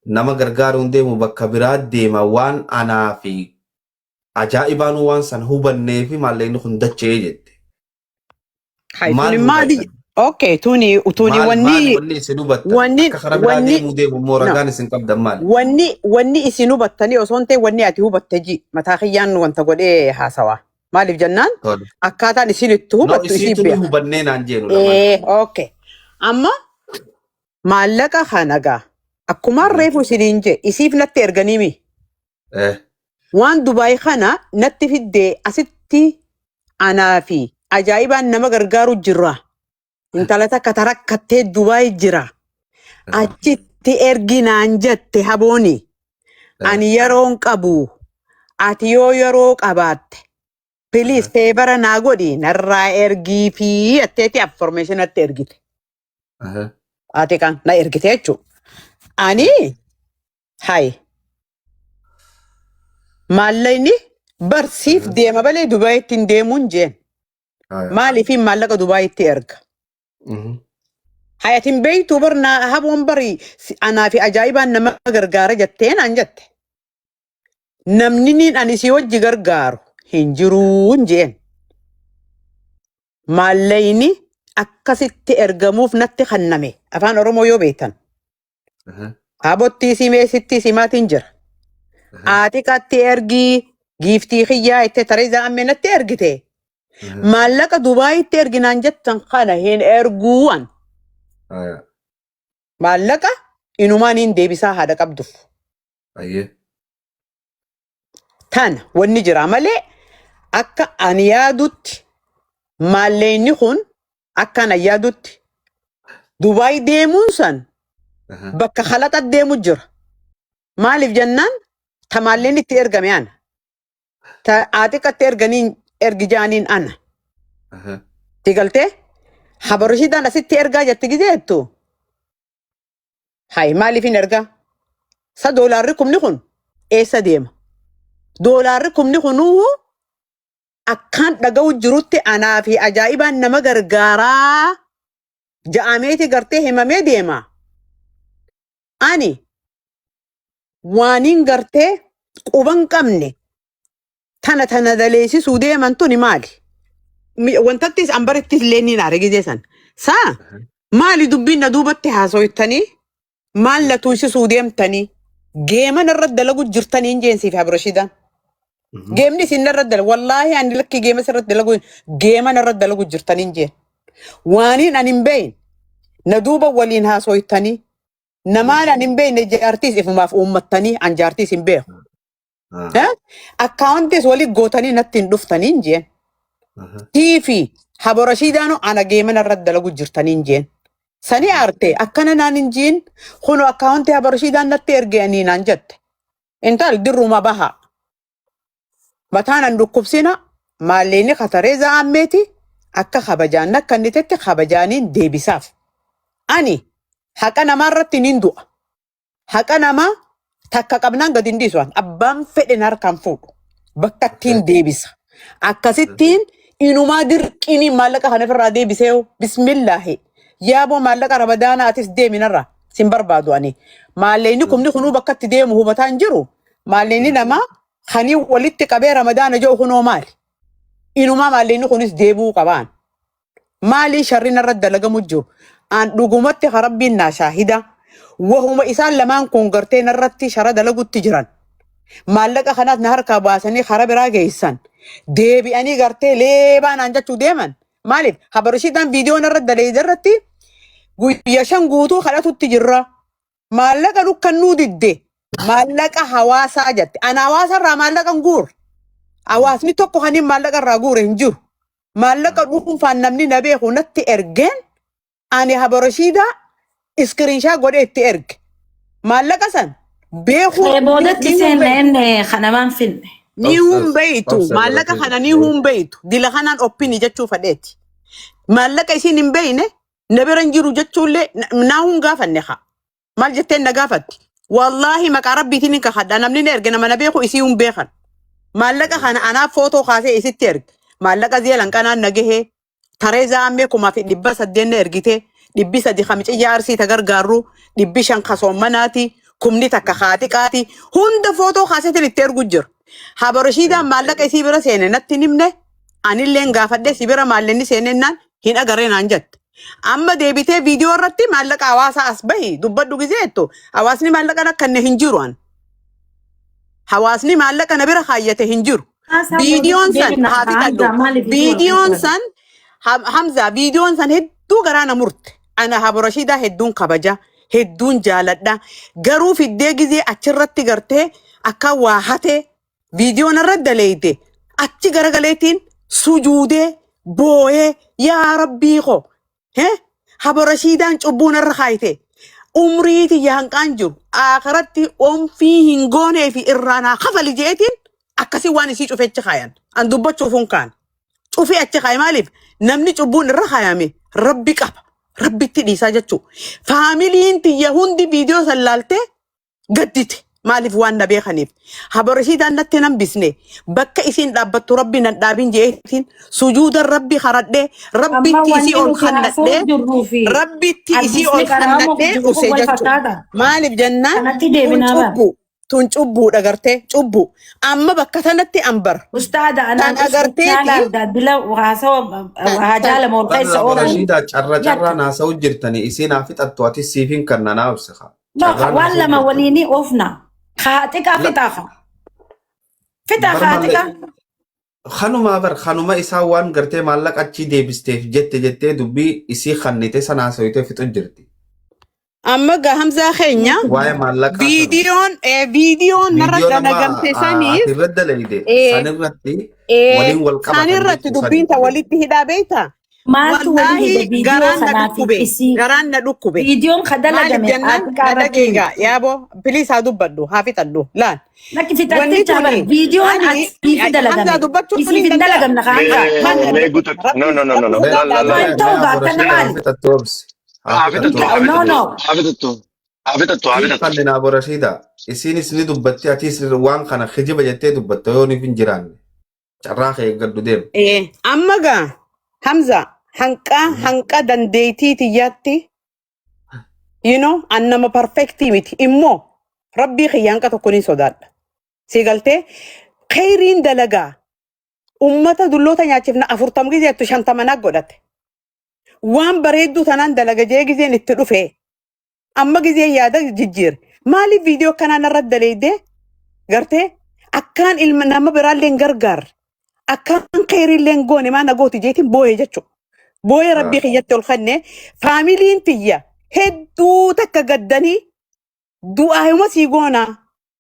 nama gargaaruun deemu bakka biraa deema waan anaa fi ajaa'ibaanuu waan san hubannee fi maallaqni kun dacha'ee jette. Hay Maal tuni maali? hubattan? Okay, tuni tuni Maal maali wanni wanni isin hubattan? wanni Akka karaa biraa wanni deemuu deemu immoo no ragaan isin qabdan maali? wanni isin hubattanii osoo hin ta'in wanni ati hubatte ji mataa kiyyaan wanta godhee haasawaa. Maaliif jennaan Tole. akkaataan isin itti No hubattu isii isiitu ni beeka. hubannee naan jeenu lamaan. Ee, okay. Amma maallaqa kana gaa akkumaan reefu isiniin jee isiif natti erganii mi? Eh. Waan Dubaay kana natti fiddee asitti anaa fi ajaa'ibaan nama gargaaru jirra. Intala takka tarakkattee Dubaay jira. Achitti ergi naan jette habooni. Ani yeroon qabu. Ati yoo yeroo qabaatte. Please favor naa godhi narraa ergii fi atteetti information natti ergite. Ati kan na ergite jechuudha. Ani hay maallaqni barsiif deema malee Dubaayitti hin deemuun jeen. Maaliif maallaqa Dubaayitti erga? Hayatin beeytuu bar naa haboon bari anaa fi ajaa'ibaan nama gargaara jettee naan jette. Namni niin ani si wajji gargaaru hin jiruun jeen. Maallaqni akkasitti ergamuuf natti kenname. Afaan Oromoo yoo beektan. Habottii simeesitti simaatiin jira. Aaxiqatti ergii giiftii kiyyaa itti tareezaa ammee natti ergite. Maallaqa Dubaayitti erginaan jettan kana hin erguuwan. Maallaqa inumaan hin deebisaa haadha qabduuf. Ayyee. Tana wanni jira malee akka ani yaadutti maallaqni kun akka ani yaadutti Dubaay deemuun san bakka halaxa deemu jira. Maaliif jennaan ta maallaqni itti ergame ana. Ta aaxiqatti erganiin ergi jaaniin ana. Si galtee habarushiidhaan asitti ergaa jetti gizeettu. Hay maaliif hin ergaa? Sa doolaarri kumni kun eessa deema? Doolaarri kumni kunuu akkaan dhaga'u jirutti anaa fi ajaa'ibaan nama gargaaraa ja'ameeti gartee himamee deema. Ani waaniin gartee quban qabne tana tana daleessisuu deeman tuni maali? Wantattis ambarittis illee ni naare gizee san. Saa maali dubbiin na duubatti haasoftanii maal na tuysisuu deemtanii geema narra dalagu jirtanii hin jeensiif Abirashidaan. Geemni isin narra dalagu wallaahi ani lakki geema sirratti dalagu geema narra dalagu jirtanii hin jeen. Waaniin ani hin beeyin na duuba waliin haasoftanii namaan ani hin beekne jaartiis ifumaaf uummattanii an jaartiis hin beeku. Akkaawuntiis walii gootanii natti hin dhuftanii hin jeen. Tiifi haborashiidaanu ana geema narra dalagu jirtanii hin jeen. Sani aarte akkana naan hin jiin kunu akkaawuntii haborashiidaan natti ergeanii naan jette. Intal dirruma baha. Mataan an dhukkubsina maalleeni katareeza ammeeti akka kabajaan akka inni tetti kabajaaniin deebisaaf. Ani haqa namaarratti nin du'a. Haqa namaa takka qabnaan gadi hin dhiisu. Abbaan fedhe harkaan fuudhu. Bakka ittiin deebisa. Akkasittiin inumaa dirqiin maallaqa kana ofirraa deebisee bismillaahi. Yaaboo maallaqa ramadaanaa atis deeminarra sin barbaadu ani. Maallaqni kumni kunuu bakka itti deemu hubataa hin jiru. Maallaqni namaa kanii walitti qabee ramadaana jiru kunoo maali? Inumaa maallaqni kunis deebi'uu qabaan. Maali sharri narra dalagamu jiru? An dhugumatti rabbiin naa shaahida. Wahuma isaan lamaan kun gartee narratti shara dalagutti jiran. Maallaqa kanaas na harkaa baasanii karaa biraa geessan. Deebi'anii gartee leebaa naan jechuu deeman. Maaliif? Habarushiidhaan viidiyoo narra daleeyda irratti guyyaa 5 guutuu kadhatutti jirra. Maallaqa dukkannuu didde. Maallaqa hawaasaa jette. Ana hawaasa irraa maallaqa hin guurre. Hawaasni tokko kan hin maallaqa irraa guure hin jiru. Maallaqa dhuunfaan namni na beeku natti ergeen ani habarashiidaa iskiriinshaa godhee itti erge. Maallaqa san beekuu Boodatti ni seenne hun enne kanamaan finne. ni hun beeytu maallaqa kana ni hun beeytu dila kanaan oppini jechuu fadheeti. Maallaqa isiin hin beeyne na bira hin jiru jechuullee naa hun gaafanne haa. Maal jetteen na gaafatti? Wallaahi maqaa rabbiitiin hin kakadha namni na erge nama na beeku isii hun beekan. Maallaqa kana anaaf footoo kaasee isitti erge. Maallaqa zi'a lanqanaan na gahee. Tareezaa ammee 1800 na ergite. 300 kamiciyyaa arsii ta gargaarru. 500 kasoommanaati. 1000 kaaxiqaati. Hunda footoo kaaseetiin itti ergu jira. Habarashiidaan maallaqa isii bira seene natti hin himne. Anilleen gaafadhee si bira maallaqni seenennaan hin agarree naan jette. Amma deebitee viidiyoo irratti maallaqa hawaasaa as bahi dubbadhu gizee jettu hawaasni maallaqa rakkanne hin jiru an. Hawaasni maallaqa na bira kaayyate hin jiru. Haasaa Viidiyoon boodatti san deebina haa fixadhu. Hamzaa maaliif itti wal Viidiyoon keessa san Hamzaa viidiyoon san hedduu garaa na murte. Ana Haborashiidaa hedduun kabaja. Hedduun jaaladha. Garuu fiddee gizee achirratti gartee akka waa hatee viidiyoon irra daleeyte achi garagaleetiin sujuudee booyee yaa rabbii koo he Haborashiidaan cubbuun irra kaayite umrii tiyya hanqaan jiru aakiratti onfii hin goonee fi irraa naa kafali jeetiin akkasii waan isii cufee achi kaayan an dubbachuuf hin kaan cufee achi kaaye maaliif namni cubbuun irra kaayame rabbi qaba rabbitti dhiisaa jechuu faamiliin tiyya hundi viidiyoo san laaltee gaddite maaliif waan na beekaniif habarashiidaan natti hin hambisne bakka isiin dhaabbattu rabbi nan dhaabin jeetiin sujuudan rabbi haradhee Amma rabbitti wanni isii ol nuti haasa'u kannadhee jirruu fi rabbitti isii addisni ol qaraamu kannadhee jiru kun usee wal jechuudha fakkaata. maaliif jennaan Kanatti tun deebinaa bara. cubbu tun cubbuudha gartee cubbu amma bakka tanatti ambar Ustaada tan anaan uskuchaa agarteeti laal haasawa tan haajaa lama ol Barra keessa oolan. Rashiidaa carra Yakka. carraan haasa'u jirtanii isiin haa fixattu ati siifin kan nanaa obsika. No, Carraan waan haasa'u lama jirtanii. waliinii oofna. Haa xiqqaa La fixaa haa. Fixaa bar haa malle xiqqaa. kanumaa bar kanuma isaa waan gartee maallaqa achii deebisteef jette jettee dubbii isii kannite sana haasa'itee fixu jirti. Amma gaa Hamzaa keenya Waa'ee maallaqaa sana. viidiyoon viidiyoon narra Viidiyoon amma dalagamte ati saniif irra dalayde eh, sanirratti eh, waliin wal qabatan sanirratti jechuu sani. dubbiin ta walitti hidhaa beektaa? Maaltu wali hidhe Wallaahi viidiyoo garaan na kanaa fi dhukkube isii? garaan na dhukkube. Viidiyoon ka Maaliif dalagame jennaan aaxiqaa na irratti dhageegaa miti. yaaboo piliis haa dubbadhu haa fixadhu laal. Lakki Wanni fixatticha bar tuni viidiyoon ani asiif Hamzaa dalagame. dubbachuun Isiif hin hin danda'a. dalagamne kaa Hamzaa. Mee mee guutu. No no no no Rabbi no. Mee Laal laal Waan laal. mee ta'u mee gaa Abu akkana Rashiid haa maali? fixattu obsi. Haa Haa fixattu fixattu haa obsi. No fixattu no. haa fixattu haa fixattu haa Siin fixattu. kanneen Abu Rashiida isiinis ni dubbatti atis waan kana kijiba jettee dubbatta yoo niif hin jiraanne. Carraa kee eeggadhu deema. Amma gaa Hamza hanqa hanqa dandeettii tiyyaatti you know an nama perfectii miti immoo rabbii kiyya hanqa tokko ni sodaadha. Si galtee kheyriin dalagaa ummata dulloota nyaachifna 40 gizeettu 50 na godhate. Waan bareedduu tanaan dalaga jee gizeen itti dhufe amma gizeen yaada jijjiire. Maaliif viidiyoo akkanaa narra daleeydee gartee akkaan ilma nama biraallee hin gargaarre akkaan kheyriillee hin goone maa na gooti jeetiin boo'ee jechuudha. Boo'ee rabbii kiyyatti ol kenne faamiliin tiyya hedduu takka gaddanii du'aayuma sii goonaa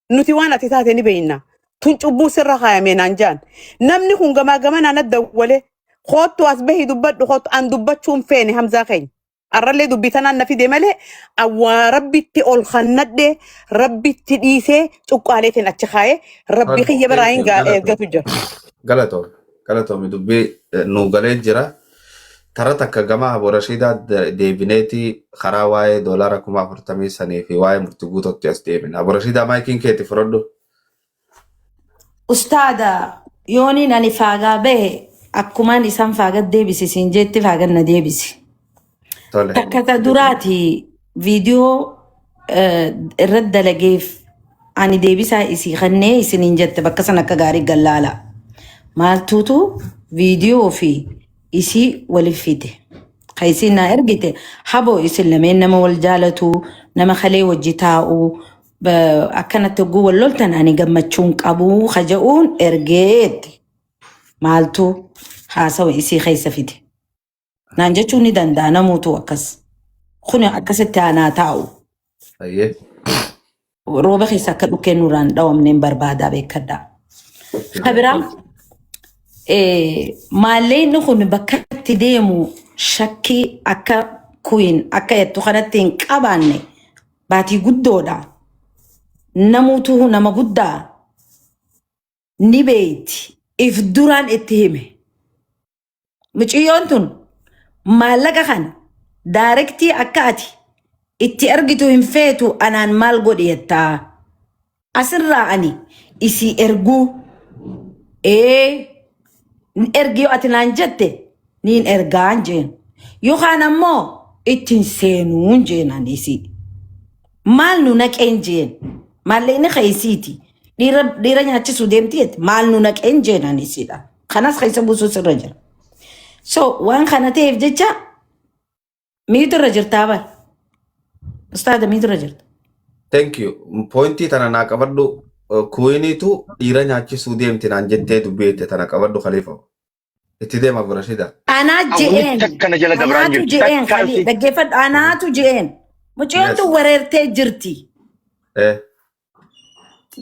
nuti waan ati taate ni beekna. Tun cubbuu sirra kaayame naan jaan. Namni kun gamaa gamanaan adda walee koottu as bahi dubbadhu koottu an dubbachuu hin feene Hamzaa keenya. Arrallee dubbii tanaan na fide malee awwaa rabbitti ol kannadhe rabbitti dhiisee cuqqaaleetiin achi kaayee rabbi kiyya biraa hin eeggatu jira. Galatoom. Galatoom dubbii nu galee jira. Tara takka gama Abu Rashiidaa deebineeti karaa waa'ee doolaara 45,000 fi waa'ee murtii guutuutti as deebina. Abu Rashiidaa maayikiin keeti fudhadhu. Ustaada yooniin ani faagaa bahe akkumaan isaan faagat deebisi siin jetti faagan na deebisi. Tole. Takka ta duraati viidiyoo irratti dalageef ani deebisaa isii kannee isiniin jette bakka san akka gaarii gallaala. Maaltuutu viidiyoo fi isii waliif fide. Ka isiin naa ergite haboo isin lameen nama wal jaalatu nama kalee wajji taa'u akkanatti hogguu wal loltan ani gammachuun qabu kaja'uun ergeetti. Maaltu haasawa isii keessa fide. Naan jechuun ni danda'a namuutu akkas. Kun akkasitti aanaa taa'u. Ayyee. Rooba keessa akka dhukkeen nurraan dhawamneen barbaadaa beekadhaa. Kabiraa maalleenni kun bakka itti deemu shakkii akka kuyin akka jettu kanatti hin qabaanne baatii guddoodha. Namuutu nama guddaa ni beeyti. If duraan itti hime. Mucayyoon tun maallaqa kana daarektii akka ati itti argitu hin feetu anaan maal godhi jettaa. Asirraa ani isii erguu Ee ergi yoo ati naan jette niin ergaan jeen. Yookaan ammoo ittiin seenuun jeen anisii. Maal nu naqeen jeen. Maallaqni keessiiti. Dhiira dhiira nyaachisuu deemti jette maal nu naqeen jeen anisiidha. Kanas keessa buusuu sirra jira. So waan kana ta'eef jecha miitu irra jirtaa bara. Ustaada miitu irra jirta. Thank you. Pointii tana naa qabadhu. Kuwiniitu dhiira nyaachisuu deemti naan jettee dubbeette tana qabadhu Khalifa. Itti deema Burashida. Anaa Wanni je'een. takka na jala dabraan Anaatu jirti. je'een Takka Khalii. si Dhaggeeffadhu anaatu je'een. Mucayyoon Yes. tun wareertee jirti. Eh.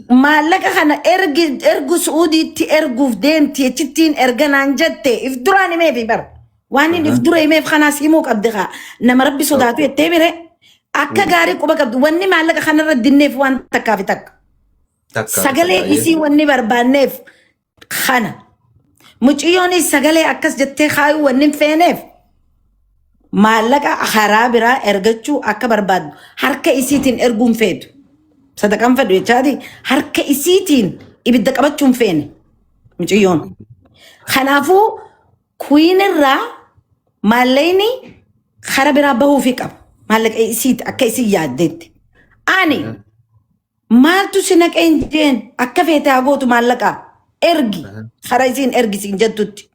Maallaqa kana ergi ergu Su'uudiitti erguuf deemti achittiin erga naan jette if duraan himeefi bara. Waan inni if dura himeef kanaas himuu qabdi kaa. Nama rabbi sodaatu jettee mire akka gaarii quba qabdi. Wanni maallaqa kanarra dinneef waan takkaa fi takka. Takkaa fi Sagalee takka. isii wanni barbaanneef kana. Mucayyoonis sagalee akkas jettee kaayuu wanni hin feeneef maallaqa karaa biraa ergachuu akka barbaaddu harka isiitiin erguun feetu. Sadaqaan fedhu jechaati harka isiitiin ibidda qabachuun feene mucayyoon. Kanaafuu kuyin irraa maallaqni karaa biraa bahuufii qaba. Maallaqa isiiti akka isiin yaaddeetti. Ani maaltu si naqeen jeen akka feete haa gootu maallaqa ergi karaa isiin ergi siin jettutti.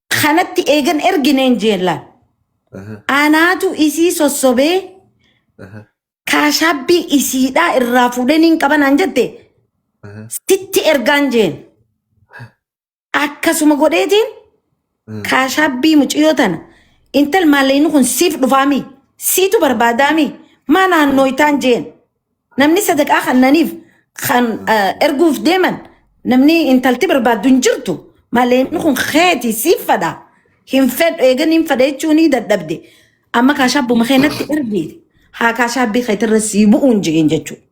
Kanatti eegan ergineen jeen laal. Anaatu isii sossobee kaashaabbii isiidhaa irraa fuudhanii hin qabanaan jette sitti ergaan jeen. Akkasuma godheetiin kaashaabbii mucayyoo tana intal maallaqni kun siif dhufaami siitu barbaadaami maa naannooytaan jeen. Namni sadaqaa kannaniif kan erguuf deeman namni intalti barbaaddu hin jirtu maallaqni kun keeti siif fadha. Hin fedhu eegan hin fadha jechuun ni dadhabde. Amma kaashaabbuma keenatti ergiite haa kaashaabbii keetirra sii bu'uun jeen jechuudha.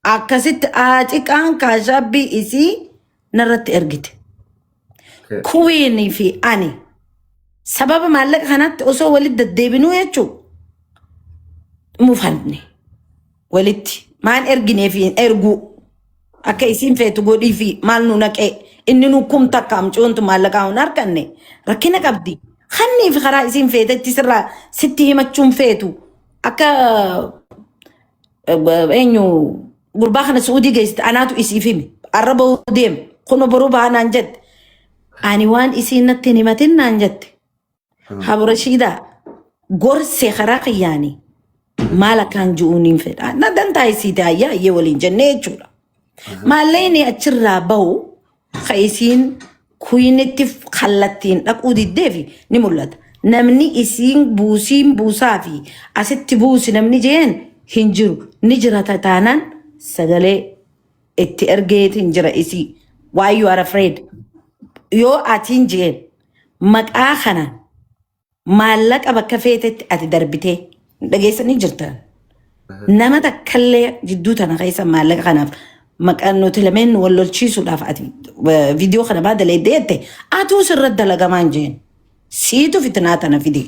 Akkasitti aaciqaan kaashaabbii isii narratti ergite. Kuwiinii fi ani sababa maallaqa kanatti osoo walitti deddeebinuu jechuun mufanne walitti maan erginee fi hin erguu akka isiin feetu godhii fi maal nu naqee inni nu kum takka amcoontu maallaqaa hin arganne rakkina qabdi. Kannii fi karaa isiin feetetti sirraa sitti himachuun feetu akka eenyu gurbaa kana Suudii geessite anaatu isiif hime arra bahuu deema kun boruu baha naan jette ani waan isiin natti hin himatin naan jette Haburashiidaa gorsee karaa kiyyaanii maal akkaan ji'uun hin fedha na dantaa isiiti ayyaa ayyee waliin jennee jechuudha. Maallaqni achirraa bahu ka isiin kuyinitti kallattiin dhaquu diddeefi ni mul'ata. Namni isiin buusiin buusaa fi asitti buusi namni jeen hin jiru. Ni jirata taanaan sagalee itti ergeetiin jira isii. Why you are afraid? Yoo atiin jeen maqaa kanaan maallaqa bakka feetetti ati darbitee dhageessanii jirtan. Nama takkallee jidduu tana keessa maallaqa kanaaf maqaan nuti lameen wal lolchiisuudhaaf ati viidiyoo kana baa dalaydee jette atuu sirra dalagamaan jeen. Siitu fitinaa tana fide.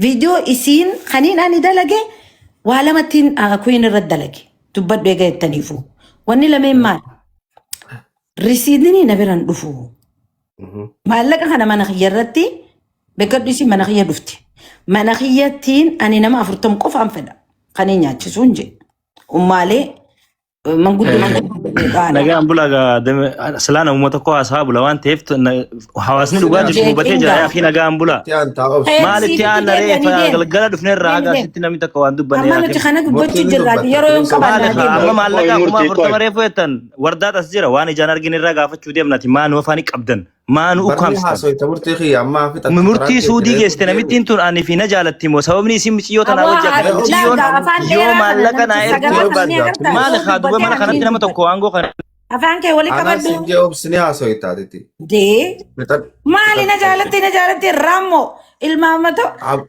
Viidiyoo isiin kaniin ani dalage waa lamattiin kuyin irra dalage. Dubbadhu eega jettaniifu. Wanni lameen maal? Risiidni na biraan dhufu. Maallaqa kana mana kiyya irratti beekadhu isiin mana kiyya dhufti. Mana kiyyattiin ani nama 40 qofaan fedha. Kan hin nyaachisuun jee. Ummaalee manguddoo manguddoo Nagaan bulaa gaa silaa namuma tokko haasaa bula waan ta'eef hawaasni dhugaa jirtu hubatee jira yaa fi nagaan bulaa. Itti aantaa obsi. Maal itti aanna ree galgala dhufne irraa haga asitti namni takka waan dubbanne Amma yaa nuti fi. kana dubbachuu Murtiin ni jirraati dubbatta. yeroo yoon Kunis Maali qabaannaa kaa deema. amma Qoy maallaqa kuma murtii qoy. 40 reefu jettan wardaat as jira waan ijaan argin irraa gaafachuu deemnati maa nu afaanii qabdan maa nu Barni ukkaamsitan. haasoyta murtii kiyya ammaa fixatte karaan Murtii keeti suudii reefu geessite deebi. namittiin tun ani fi na jaalatti moo sababni isin micciyoo tanaa Aboo wajji Mee akkana obsi. micciyoon laagaa afaan yoo dheeraa kana maallaqa naa namichi erguu sagaraa Murtii kana ni barbaadde obsi agartaa maali yoo kaa duba dubbatee mana kanatti hakiin nama dubbata. tokko aangoo kana Afaan kee wali Anaa qabadhu. siin jee obsi ni haasoyta atitti. Dee Fixadhu. maali na Fixadhu obsi. jaalatti na jaalatti raammoo ilmaamata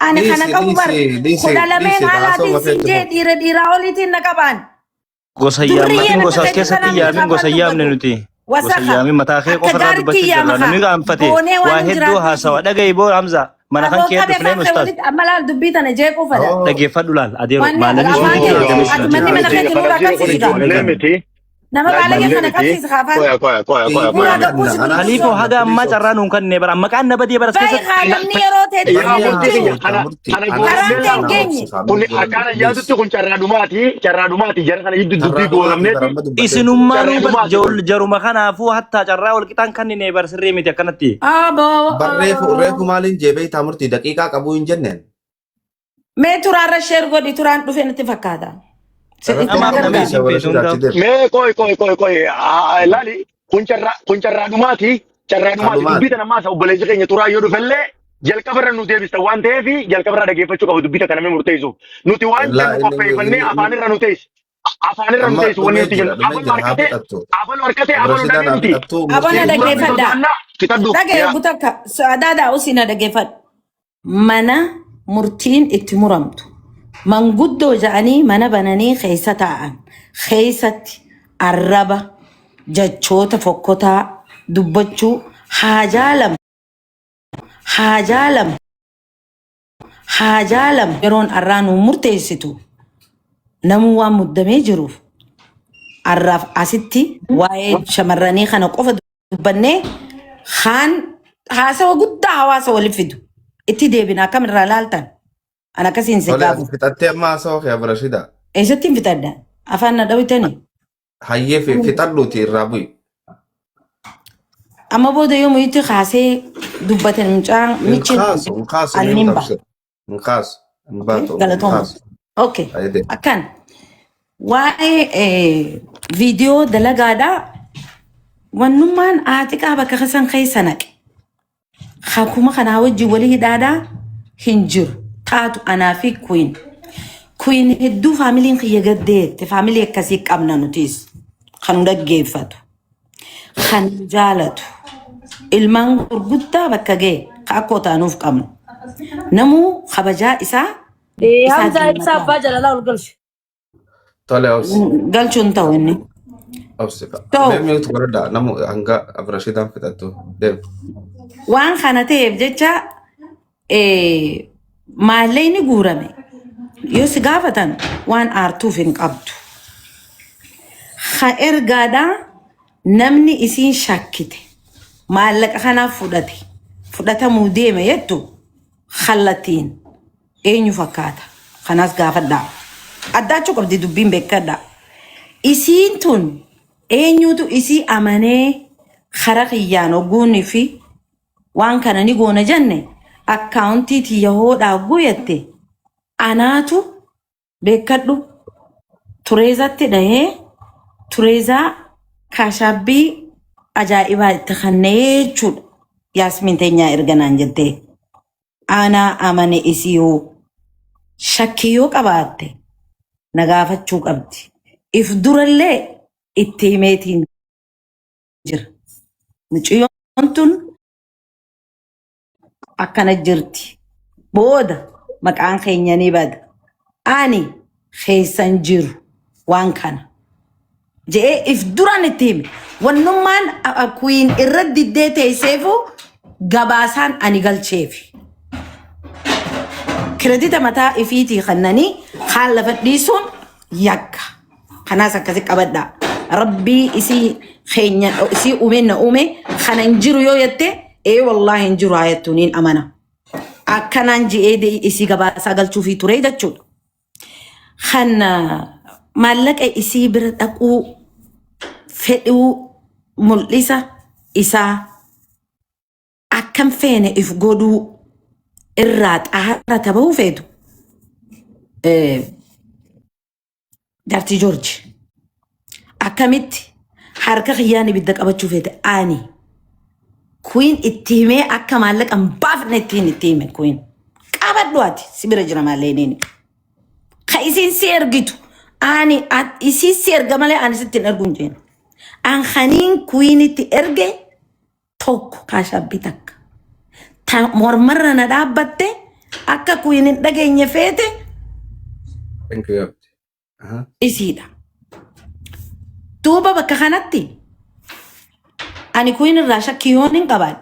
ani kana Dhiisi qabu bar dhiisi dhiisi 12 dhiisi haalaatiin haasoo siin mafeetti jee fufu. dhiira dhiiraa oliitiin na qabaan. Gosa Durriyyee yaammatiin bakka gosa as feetu keessatti kanaan yaamin gosa afaan yaamne dubbatu. nuti. Gosa Wasakha yaamin mataa kee akka qofa irraa gaariitti dubbachuu jirra. yaama Namni kaa gaanfate boonee waan waa hin hedduu jiraatuufi. haasawa. Dhaga'i boo Hamza mana kan Aboo kee qabe dhufnee afaan kee ustaaz. walitti amma laal dubbii tana jeequu fedha. Oo. Dhaggeeffadhu laal adeero Wanni maallaqni afaan suudii kee ergame ati sun manni mana Miti keetti kana nurraa jiru kun qabsiisuudha. ijoollee miti. Nama baalagee Mallee kana miti. qabsiisa kaafaan. Qoya qoya qoya qoya qoya. Buraa gabbuusi Khaliifoo gurguddoo. haga ammaa carraa nuun kennee bara maqaan na badee bara as Baay'ee keessatti. haa namni yeroo teetti Yaa hin murtii jiru. kiyya kana kana Karaan goolabnee ta'e hin geenye. kun akkaan ayyaatutti kun carraa dhumaati carraa dhumaati jara kana jiddu dubbii goolabneeti Isinummaa carraa nuu dhumaati kun. jaruma kanaafuu hattaa carraa wal qixaan kanneen bar sirrii miti akkanatti. Aboo. Barreefu reefu maaliin jeebee itaa murtii daqiiqaa qabuu hin jenneen. Mee turaarra sheer godhi turaan dhufe natti fakkaata. Itti na Namaaf namni gargaara. isin feetu hundaaf. Mee qoy qoy qoy qoy laali kun carraa kun carraa dhumaati carraa dhumaati Dhumaati. dubbii tana maasa obboleessi keenya turaa yoo dhufellee jalqabarra nu deebista waan ta'eef jalqabarra dhageeffachuu qaba dubbii tana namni murteessuuf nuti waan Laa jennu inni qopheeffannee inni afaanirra nu teessi afaanirra nu amma teessu wanni dhumee nuti jira jennu dhumee abalu jira haa harkatee fixattu. abalu harkatee abalu Rashidaan dhabee haa miti fixattu Abona murtiin dura dhaggeeffadhaa. sodaannaa fixadhu Dhagee yaa gutakka adaadaa usii na dhaggeeffadhu. Mana murtiin itti muramtu. Manguddoo ja'anii mana bananii keessa taa'an. Keessatti arraba jechoota fokkotaa dubbachuu haajaa lama haajaa lama haajaa lama yeroon arraa nu murteessitu namuu waan muddamee jiruuf arraaf asitti waa'ee shamarranii kana qofa dubbannee kaan haasawa guddaa hawaasa waliif fidu itti deebina akkamirraa laaltan an akkasiin si Tole ati gaafu fixattee amma haasawaa kee Rashida. eessatti hin fixadha afaan na dhawitanii Hayyee fi fixadhuuti irraa bu'i. Amma booda yoo muyitti kaasee dubbatan mucaan Hin michi kaasu hin kaasu ani ni nin ba'a. mutabsir. Hin kaasu hin Okay, baatu hin galatooma. kaasu. Okay, Hayyee. akkan waa'ee viidiyoo dalagaadhaa wannummaan aaxiqaa bakka kasan keessa naqe. Hakuma kanaa wajjin walii hidhaadhaa hin jiru. Taatu anaa fi Queen. Queen hedduu faamiliin kiyya gaddeette. Faamilii akkasii qabna nutis. Kan nu dhaggeeffatu. Kan nu jaalatu. Ilmaan gurguddaa bakka ga'e akkoo taanuuf qabnu. Namuu kabajaa isaa isaa Hamzaa ibsaa deemataa. abbaa jalalaa ol galche. Tole obsi. Galchuun ta'u inni. Obsi. Ta'u Mee mute godhadhaa namu hanga Rashidaan fixattu. Deem. waan kana ta'eef jecha maallaqni guurame yoo si gaafatan waan aartuuf hin qabdu. Ha ergaadhaa namni isiin shakkite maallaqa kanaaf fudhate fudhatamuu deeme jettu kallattiin eenyu fakkaata? Kanaas gaafadhaa. Addaachuu qabdi dubbiin beekadhaa. Isiin tun eenyutu isii amanee kara kiyyaan ogguunii fi waan kana ni goona jenne akkaawuntii tiyya hoodhaa guyatte anaatu beekadhu tureezatti dhahee tureezaa kaashaabbii ajaa'ibaa itti kannee jechuudha. Yaasmiin teenyaa erga naan jettee. Anaa amane isii hoo shakkii yoo qabaatte na gaafachuu qabdi. If durallee itti himeetiin jira. Mucayyoon tun akkana jirti. Booda maqaan keenya ni bada. Ani keessan jiru waan kana. Je'ee if duraan itti hime. Wannummaan kuyin irra diddee teesseefu gabaasaan ani galcheefi. Kiredita mataa ifiitii kannanii kaan lafa dhiisuun yakka. Kanaas akkasi qabadhaa. Rabbii isii keenya isii uume na uume kana hin jiru yoo jette ee wallaahi hin jiru haa jettu niin amana. Akkanaan ji'ee isii gabaasaa galchuufii ture jechuudha. Kan maallaqa isii bira dhaquu fedhuu mul'isa isaa akkam feene if godhuu irraa xaara ta'uu feetu jaartii Joorji akkamitti harka kiyyaan ibidda qabachuu feete ani Queen itti himee akka maallaqa hin baafne ittiin itti hime Queen qabadhu ati si bira jira maallee ka isiin si ergitu ani isiin si erga malee ani sitti hin ergu hin jeen an kaniin Queenitti erge tokko kaashabbii takka ta mormarra na dhaabbatte akka Queen hin dhageenye feete Thank you. Abdi. Aha. Isiidha. Duuba bakka kanatti ani Queen irraa shakkii yoon hin qabaadhe.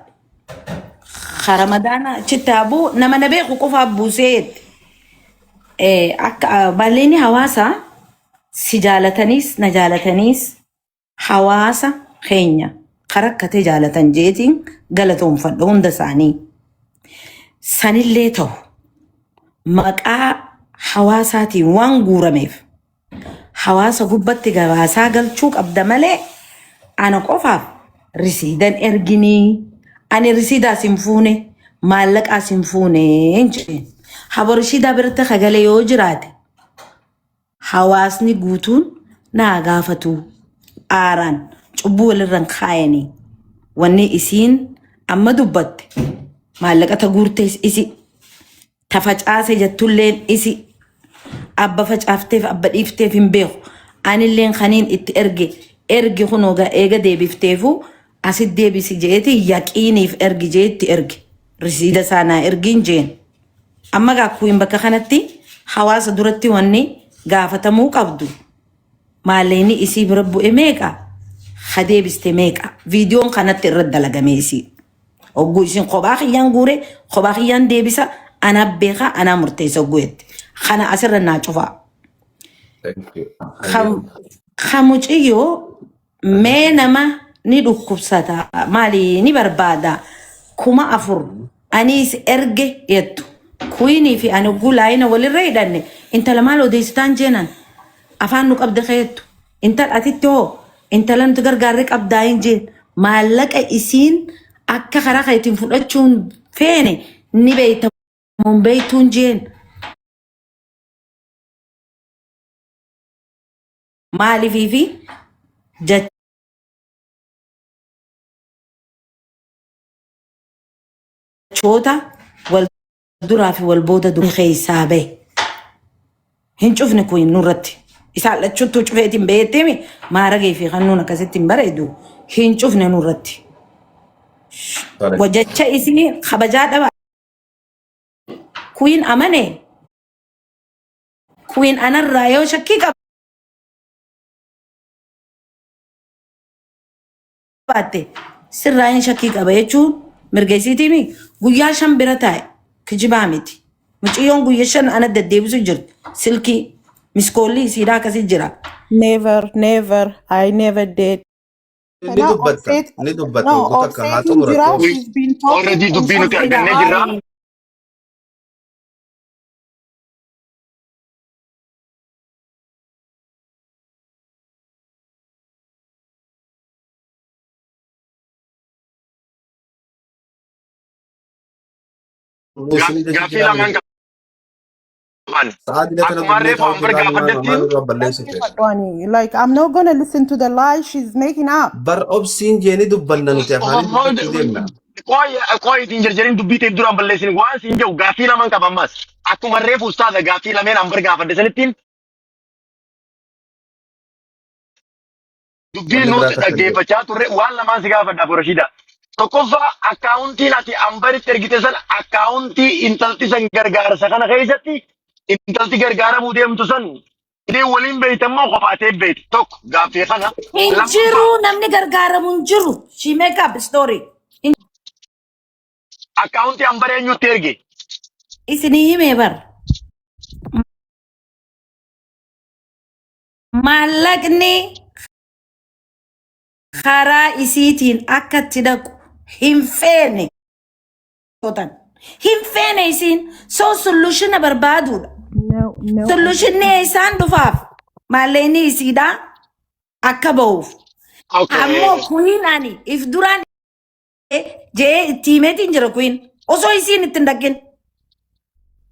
Ramadaana achitti haa bu'u nama na beeku qofaaf buusee jette. Akka bal'inni hawaasaa si jaalataniis na jaalataniis. Hawaasa keenya ka rakkate jaalatan jeetiin galatoomfadha hunda isaanii. Sanillee ta'u maqaa hawaasaatiin waan guurameef hawaasa gubbatti gabaasaa galchuu qabda malee ana qofaaf risiidan erginii ani risiidaas hin fuune maallaqaas hin fuune hin jedheen. Habo risiidaa biratti kagalee yoo jiraate hawaasni guutuun naa gaafatu aaraan cubbuu walirran kaayanii wanni isiin amma dubbatte maallaqa ta guurtees isi ta facaase jettulleen isi abba facaafteef abba dhiifteef hin beeku anilleen kaniin itti erge ergi kunoo eega deebifteefu asit deebisi jeeti yaqiiniif ergi jeetti erge risiida isaa naa ergiin jeen Amma gaa kuyin bakka kanatti hawaasa duratti wanni gaafatamuu qabdu maallaqni isii bira bu'e meeqa ha deebiste meeqa viidiyoon kanatti irra dalagame isii hogguu isin kophaa kiyyaan guure kophaa kiyyaan deebisa anaa beekaa anaa murteessa hogguu jette kana asirra naa cufaa. Thank you. Kan muciyyoo Mee nama ni dhukkubsata maali ni barbaada 4000 aniis erge jettu kuinii fi ani hogguu laayina walirra hidhanne intala maal odeessitaan jeenan afaan nu qabde keettu intal atitti hoo intala nuti gargaarre qabdaa hin jeen maallaqa isiin akka karaa keetiin fudhachuun feene ni beeyta mun beeytuun jeen Maaliifii fi jechoota wal duraa fi wal booda dura keessaa bahe. Hin cufne kun nurratti. Isaan lachuuttuu cufeetiin baheettimi maaragee fi kannuun akkasitti hin bareedu. Hin cufne nurratti. Tole. Jecha isii kabajaa dhaba. Kuyin amane Queen anarraa yoo shakkii qabaatte sirraa hin shakkii qaba jechuun mirga isiitiimi guyyaa 5 bira taa'e kijibaa miti. Mucayyoon guyya 5 ana deddeebisu jirti silkii miskoolli isiidhaa akkasii jira. Never, never, I never did. Ni Kana dubbatta, obseet, ni dubbatta no, hogguu takka haa obseetiin jira. xumurattu. She's been talking Already and dubbii she's nuti been argannee jirra. lying. Isin jechu Gaaffii jiraa lamaan miti. qaban. Sa'aa dila tana Akkuma gubnee reefu taa'u hanbar jirraa nu waama gaafadhettiin maal irraa balleessu feete. Dhaggeeffadhu ani. Like, I'm not gonna listen to the lie she's making up. Bar obsiin jeeni dubbanna nuti afaaniin dubbachuu deemna. Qoy ittiin jarjariin dubbii ta'e duraan balleessin waan siin jedhu gaaffii lamaan qaba ammas. Akkuma reefu ustaaza gaaffii lameen hanbar gaafadhe sanittiin dubbii Wanni biraa nuti takka hin jiru. dhaggeeffachaa turre waan lamaan si gaafadha Abu Rashiida. Tokkoffaa akkaawuntiin ati ambaritti ergite sana akkaawuntii intalti san gargaarsa kana keessatti intalti gargaaramuu deemtu san ishee waliin beeyta immoo kophaatee beeyta. Tokko gaaffii kana. Hin Lammaffaa jiru namni gargaaramu hin jiru. She make up story. Hin akkaawuntii ambar eenyutti erge? Isinii himee bar. Maallaqni karaa isiitiin akka itti dhaqu hin feene. Totan. Hin feene isiin soo solushina barbaaduudha. No, no. Solushinni isaan dhufaaf maallaqni isiidhaa akka ba'uuf. Okay. Ammoo kuyin ani if duraan je'ee itti himeetiin jira kuyin osoo isiin itti hin dhaqin.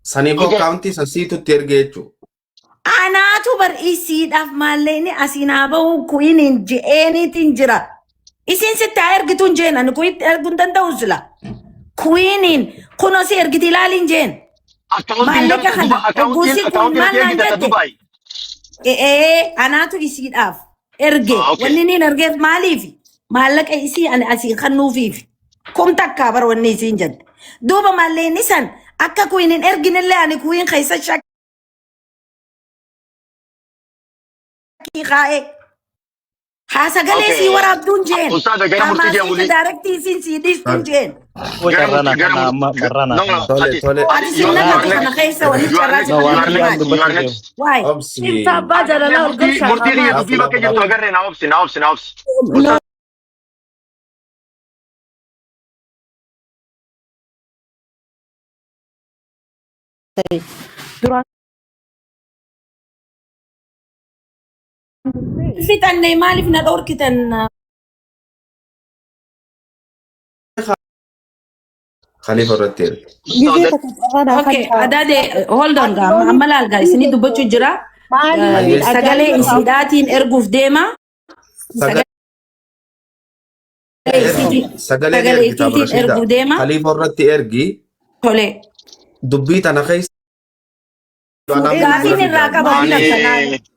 Saniifuu Okay. akkaawuntii san siitutti erge jechuudha. Anaatu bar isiidhaaf maallaqni asiin haa bahu ku'iniin je'eeniitiin jira. Isiin sitti haa ergitu hin jeen ani ku'itti erguu hin danda'u sila. Ku'iniin kunoo si ergiti ilaaliin jeen. Akkaawuntiin Maallaqa gara kana Duba akkaawuntiin hogguusii kun akkaawuntiin maal ati naan ergite ta jette? Dubaay. Ee anaatu isiidhaaf erge. Ah, okay. Wanni niin ergeef maaliifi? Maallaqa isii ani asii kennuufiifi. Kum takkaa bar wanni isiin jette. Duuba maallaqni san akka ku'in hin erginillee ani ku'in keessa shakkii kaa'e. Haa sagalee Okay. sii waraabduun jeen. Ustaaza gara Haa murtii deemu maasiitti daarektii isiin sii dhiistuun jeen. Koo gara carraa naa murtii gara kana amma murtii carraa naa no kana. no Tole ati tole. Ati you sin are you naqatu are kana next keessa wanni you are carraa si next No you waan are kennan kiyyaan next you maali? are dubbachuu deemu. next. Waay. Obsi. Ibsa abbaa jaalalaa ol Murtii galchaa murtii qaamaa. kiyya dubbii bakka jirtu agarree na obsi na obsi na obsi. No. Duraan Fixanne maaliif na dhorkitan? Khalifa irratti erge. gizee takka carraa naa Okay, kan adaade hold on ati gaa yoon amma laal gaa isinii dubbachuu jira. maaliif Hayyee. Sagalee ajaa'iba irraa isiidhaatiin erguuf deema. Sagalee Sagalee ergi. isiitiin Sagalee ni sagalee ergita isiitiin Abrashiida. erguuf deema. Khalifa irratti ergi. Tole. Dubbii tana keessa anaan fuudhee Gaafiin bilbila irraa fidaa. qaba Ani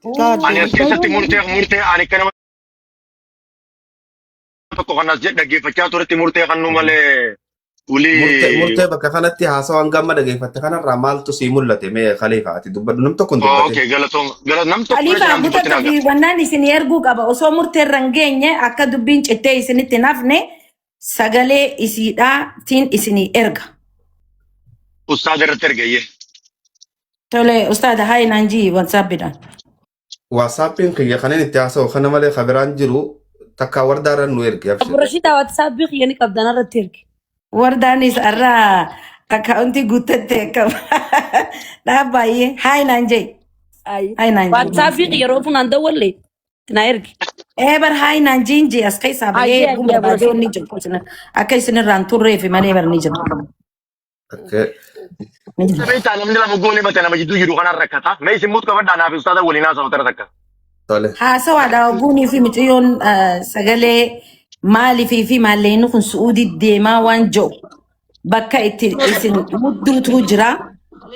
kun akkanaa. ani as keessatti murtee murtee ani akka nama tokko kan as jedhe dhaggeeffachaa turetti murtee kan nu malee Murtee ulii murtee bakka kanatti haasawaan gamma dhageeffatte kanarraa maaltu sii mul'ate mee Khalifa ati dubbadhu nam tokko hin dubbatin. okay galatoom gala nam tokko Khalifa irra naan dubbatin butata aga. fi wannaan isin erguu qaba osoo murtee irra hin geenye akka dubbiin cittee isinitti hin hafne sagalee isiidhaatiin isinii erga. Ustaad irratti ergayyee. Tole ustaada hayi naan jii whatsappidhaan. Waatsaappiin kiyya kanin itti haasa'u kana malee kabiraan jiru takka wardaarran nu ergi Abu abshir. Rashidaa WhatsApp kiyya ni qabdan irratti ergi. Wardaanis irraa akkaawuntii guuttatte akkam dhaab baay'ee hayi naan jee Ayi. hayi naan jee. WhatsApp kiyya yeroo funaan dawwalle na ergi. Ee bar hayi naan jiin jee as keessaa bahee Ayyee erguun ayyee Abu barbaadee Rashidaa. inni jiru akka isinirraan turreefi malee bar ni jira. Okay. Ni jira. Beektaa namni lama goolii mate nama jidduu jiru kanaan rakkata. Mee isin muut qabadhaa naaf ustaada waliin haasa'u tara takka. Tole. Haasawaadha ogguunii fi mucayyoon sagalee maaliifii fi maallaqni kun su'uudii deemaa waan jiru bakka itti isin mudduutu jira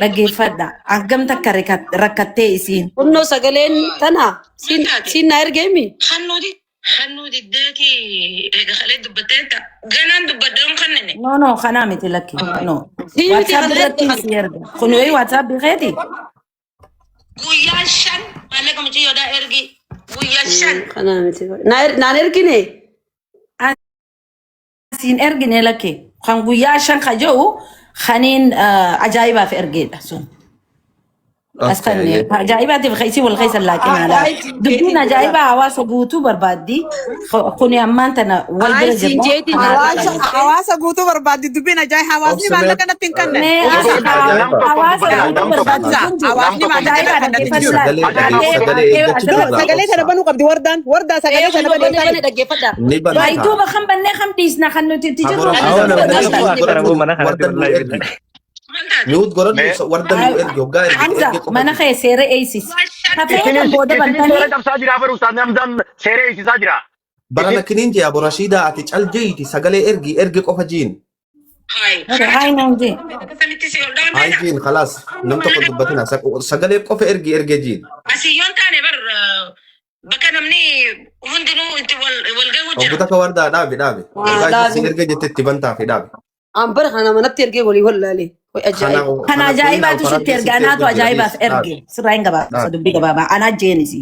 dhaggeeffadha. Hangam takka rakkattee isiin. Kunnoo sagaleen tana siin siin na ergeemi. Hannuu diddeeti eega kalee dubbattee ta'a. Ganaan dubbadhee hin kennine. No no kanaa miti lakki no. Sii miti WhatsApp kana irratti erge si erga. Kun yoo WhatsApp keeti. Guyyaa 5 maallaqa mucayyoodhaa ergi. Guyyaa 5. Kana miti. Naan ergine. Siin ergine lakki. Kan guyyaa 5 ka jiru kaniin ajaa'ibaaf ergeedha sun. As kan Okay. ajaa'ibaatiif keessi wal keessa laaqinaadha. Aayisiin Dubbiin jeetiin jira. ajaa'ibaa hawaasa guutuu barbaaddi. Kuni ammaan tana wal bira Aayisiin jirra. jeetiin jira. Kanaaf Hawaasa kan hawaasa guutuu barbaaddi dubbiin ajaa'ib hawaasni Obsi mee maallaqa natti hin kennan. mee Obbo as Rashidaa nam tokko hawaasa dubbatina guutuu nam tokko barbaaddi Hamza kun jiru. nam hawaasni tokko maallaqa Ajaa'ibaa natti hin dhaggeeffadhu jiru. laal. Sagalee dhagee Haatee sagalee haatee eeggachuu No asirratti. irraa sagalee tana obsa. banuu qabdi wardaan wardaa sagalee Ee tana kunoo banee bane tani. bane dhaggeeffadha. Ni Wayi banata. duuba kan bannee kan dhiisna kan nuti itti Abu jirru Rashidaa Awwa asirratti namni sagalee tokko mute dhaggeeffadha. akkana godhadhu mana kanatti wardan nu wallahi ergi. billahi. Maal taate? Mute godhadhu Mee wardan nu ergi hoggaa ergite Hamza ergi qofa mana jiru. kee seera eeysisi. Kafee kan isinis booda isinis seera bantanii cabsaa jira bara ustaadni Hamzaan seera eegsisaa jira. Barana Isin kiniin jee Abu Rashidaa ati cal jeeti sagalee ergi ergi qofa jiin. Hayi. hayi naan jee. Sanitti si ol Hayi dhaamteedha. jiin khalaas nam tokko dubbatina sagalee qofa ergi erge jiin. Asii yoon taane bar bakka namni hundinuu itti wal wal gahu Obbo jira. takka wardaa dhaabi dhaabi. Waa Hoggaa dhaabi. si erge jette itti bantaa fi dhaabi. An bara kana manatti ergee walii wallaale. Way Kana ajaa'iba. Kan kana kuyin ajaa'ibaatu sitti alfaratti erge sitti anaatu ergu jira ajaa'ibaaf dhiis dhaabi erge. Sirraa hin gabaabsa dhaabi. dubbii gabaabaa. Anaa jeenisi.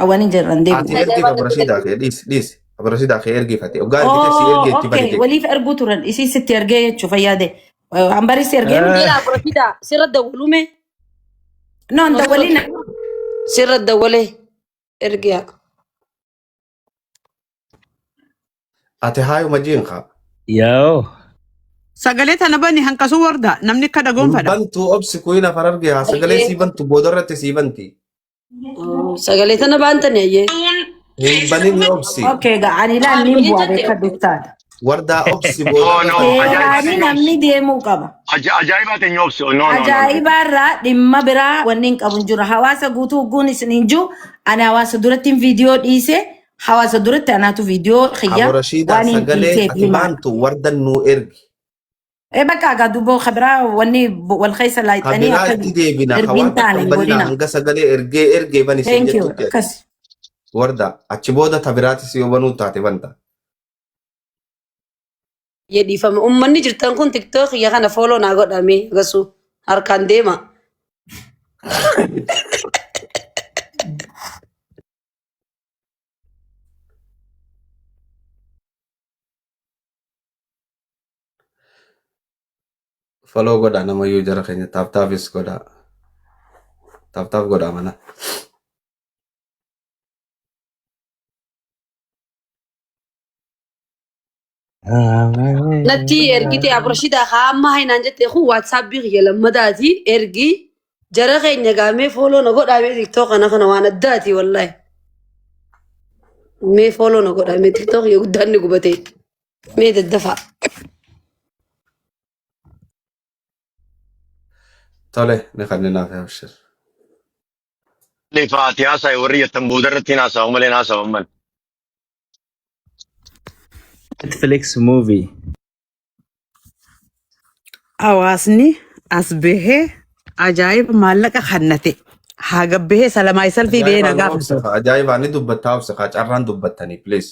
Awwan hin jirran Ati deebi'u. ergiif Ajaa'ibaa Abu natti Rashidaa erge. kee dhiis dhiis. Abu Rashidaa kee ergifate. Hoggaa ergite si Oh, erge itti okay. banite. Waliif erguu turan. Isii sitti ergee jechuu fayyaade. Hambaris ergee miti. Jira Abu Rashidaa sirra dawwalume. No, hin dawwaliin. Sirra dawwalee ergiyaa. Ati haayuma jiin kaa. Yaa'oo. Sagalee tana bani hanqasuu warda namni akka Hin dhagoonfadha. bantu obsi kuyin afar arge haa sagalee Ayyee. sii bantu boodarratti sii banti. Sagalee tana baantani ayyee. Hin banin obsi. Okay, gaa ani ilaal Maal niin waliin bu'aa jette? beekadhu taata. Wardaa obsi no boodarra no banti. ajaa'iba Seeraanii teenya namni obsi. deemuu qaba. Ajaa'iba teenya obsi. No no no no. Ajaa'ibaarraa dhimma biraa wanni hin qabu hin jiru. Hawaasa guutuu hogguun isin hin jiru. Ani hawaasa duratti viidiyoo dhiise. Hawaasa duratti anaatu viidiyoo xiyya Abu Rashidaa waan hin sagalee dhiiseef ati himaadha. baantu wardan nuu ergi. Ee bakka egaa dubboo kabiraa wanni wal keessa laayixanii Kabiraa akka itti deebina ergiin hawaan takka taane hin hin banina godhina. hanga sagalee ergee ergee bani siin Thank you. jettutti ati. Akkas. Warda achi booda tabiraatis yoo banuu taate banta. Jedhiifama. Uummanni jirtan kun tiktook kiyya kana fooloo naa godhame agasuu harkaan deema. Follow godhaa namayyuu jara keenya tap tapis godhaa. Tap tap godhaa mana. Natti ergite Abrashida haa amma hainaan jette kun WhatsAppii kiyya lammadaati ergi jara keenya gaamee follow na godhaa mee TikTok kana kana waan addaati wallahi. Mee follow na godhaa mee TikTok kiyya guddaan ni gubate mee daddafaa. Tole ni kanninaaf abshir. Faatihaa isaa warri jettan booda irratti hin haasa'u malee hin haasa'u man. Netflix movie. Hawaasni as bahee ajaa'iba maallaqa kannate haa gabbahee salamaa salfii bahee Ajaa'ibaa na nu gaafatu. obsa ajaa'ibaa ni dubbattaa obsa kaa carraan dubbattanii please.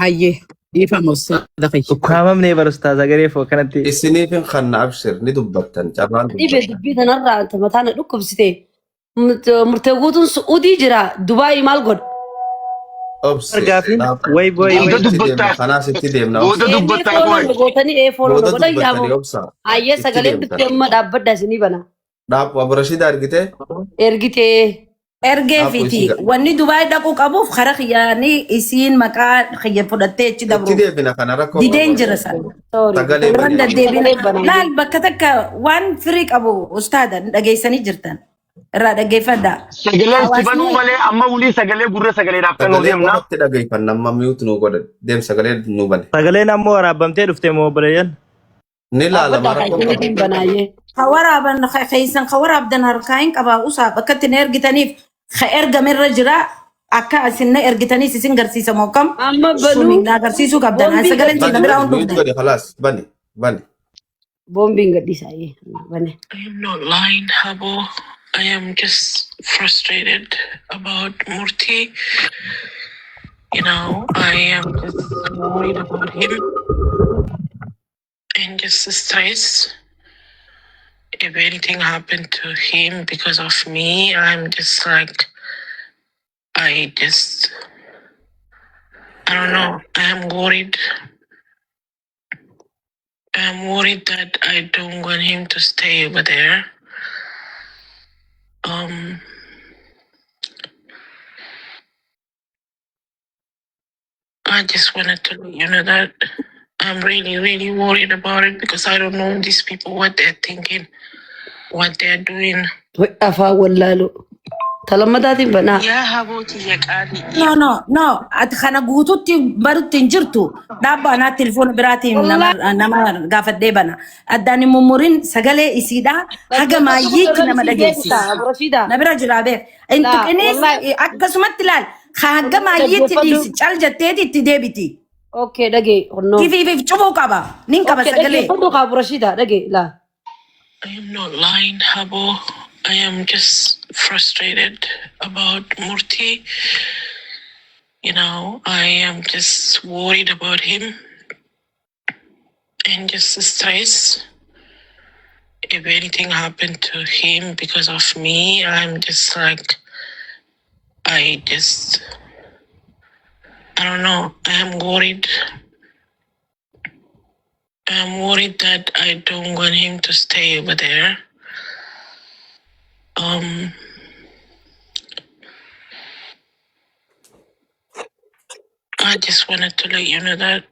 Hayyee dhiifama ustaadha kiyya. Ukkaamamnee bara ustaaza gareef akkanatti. Isiniif hin kanna abshir ni dubbattan carraan Dhibe dubbattan. dubbii tanarraa anta mataa na dhukkubsite. Murtee guutuun Su'uudii jira. Dubaayii maal godha? Obsi Gaafiin way boy Booda way. itti deemna dubbattaa. kanaas itti deemna Booda obsa. Ee dubbattaa follow qoy. na gootanii ee follow na Booda godhan dubbattanii yaaboo. obsa Hayyee itti sagaleen deemtan. dhuftee amma dhaabbadha isinii bana. Dhaabbu Abrashida argite Ergitee. Ergee dhaabbu fiti isii wanni Dubaay dhaquu qabuuf kara kiyyaanii isiin maqaa kiyya fudhattee achi itti dabruuf deebina kana rakkoo dideen qabu. jira sana. Sorry. Sagalee Irran bani amma. deddeebiin Sagalee banaa. laal bakka takka waan firii qabu ustaada dhageessanii jirtan irraa dhaggeeffadhaa. Sagalee itti banuu Hawaasni malee amma wulii sagalee gurra sagaleedhaaf kan nu Sagalee deemna. qofatti dhageeffanna amma mute nu godha deem sagalee nu bane. Sagaleen ammoo waraabamtee dhufte moo obboleeyyan? Ni laalama Dhaabbadha rakkoon qabu. isiniitiin banaayyee. ka waraaban keessan ka waraabdan harkaa hin qabaa usaa bakka itti na ergitaniif ka ergamerra jira akka isin na ergitaniis isin garsiisa moo kam Amma suni banuu na agarsiisuu qabdan. Ani boombii sagaleen Bani siin na biraa bani hin mute dhufne. godhi khalaas bani bani. Boombiin gadhiisa. Bane. I am not lying, Habo. I am just frustrated about Murti. I am just worried about him and just stressed. If anything happened to him because of me, I'm just like, I just, I don't know. I am worried. I'm worried that I don't want him to stay over there. I just wanted to let you know that I'm really, really worried about it because I don't know these people, what they're thinking, what they're doing. Afaan wallaaluu. Talammadaatiin banaa. Yaa habooti qaalii. No, no, no. Ati kana guututti barutti hin jirtu. Dhaabba anaa telefoona biraatiin nama Wallaahi nama gaafadhee bana. Addaan hin mummurin sagalee isiidhaa haga dhaggeeffadhu maayyiitti irra nama sii dhageessisi. deebisa Abrashiida. Na bira jiraa beek. Hin Laa tuqinis wallaahi akkasumatti ilaal. Haga maayyiitti dhaggeeffadhu. dhiisi. Cal jetteeti itti deebiti. Okay dhagee onnoo. Tifiif cufuu qaba. Nin qaba Okay sagalee. dhaggeeffadhu kaa Abrashiida dhagee laa. I am not lying, Habo. I am just frustrated about Murti. I am just worried about him and just stressed. If anything happened to him because of me, I'm just like, I just, I don't know. I am worried. I'm worried that I don't want him to stay over there. I just wanted to let you know that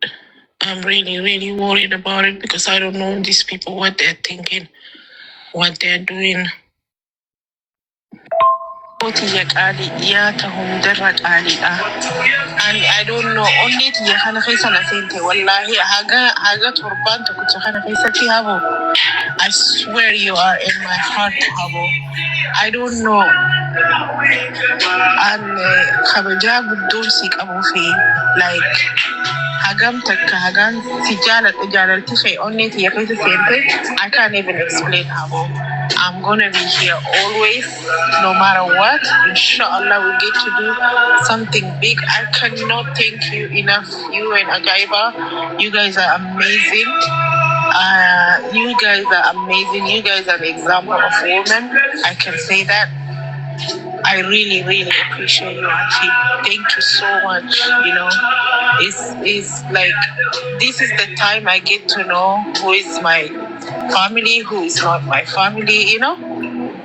I'm really, really worried about it because I don't know these people, what they're thinking, what they're doing. Tiyya qaalii dhiyaata hundarra qaaliidha. Ani I don't know onnee tiyya kana keessa na seente wallaahi haga haga torbaan tokkicha kana keessatti habo. I swear you are in my heart habo. I don't know an kabajaa guddoon si qabuu fi like hagam takka hagam si jaaladhu jaalalti kee onnee tiyya keessa seente I can't even explain habo. I'm gonna be here always, no matter what. Inshallah, we get to do something big. I cannot thank you enough, you and Ajaiba. You guys are amazing. You guys are amazing. You guys are an example of women. I can say that. I really, really appreciate you, Auntie. Thank you so much. It's like this is the time I get to know who is my family, who is not my family.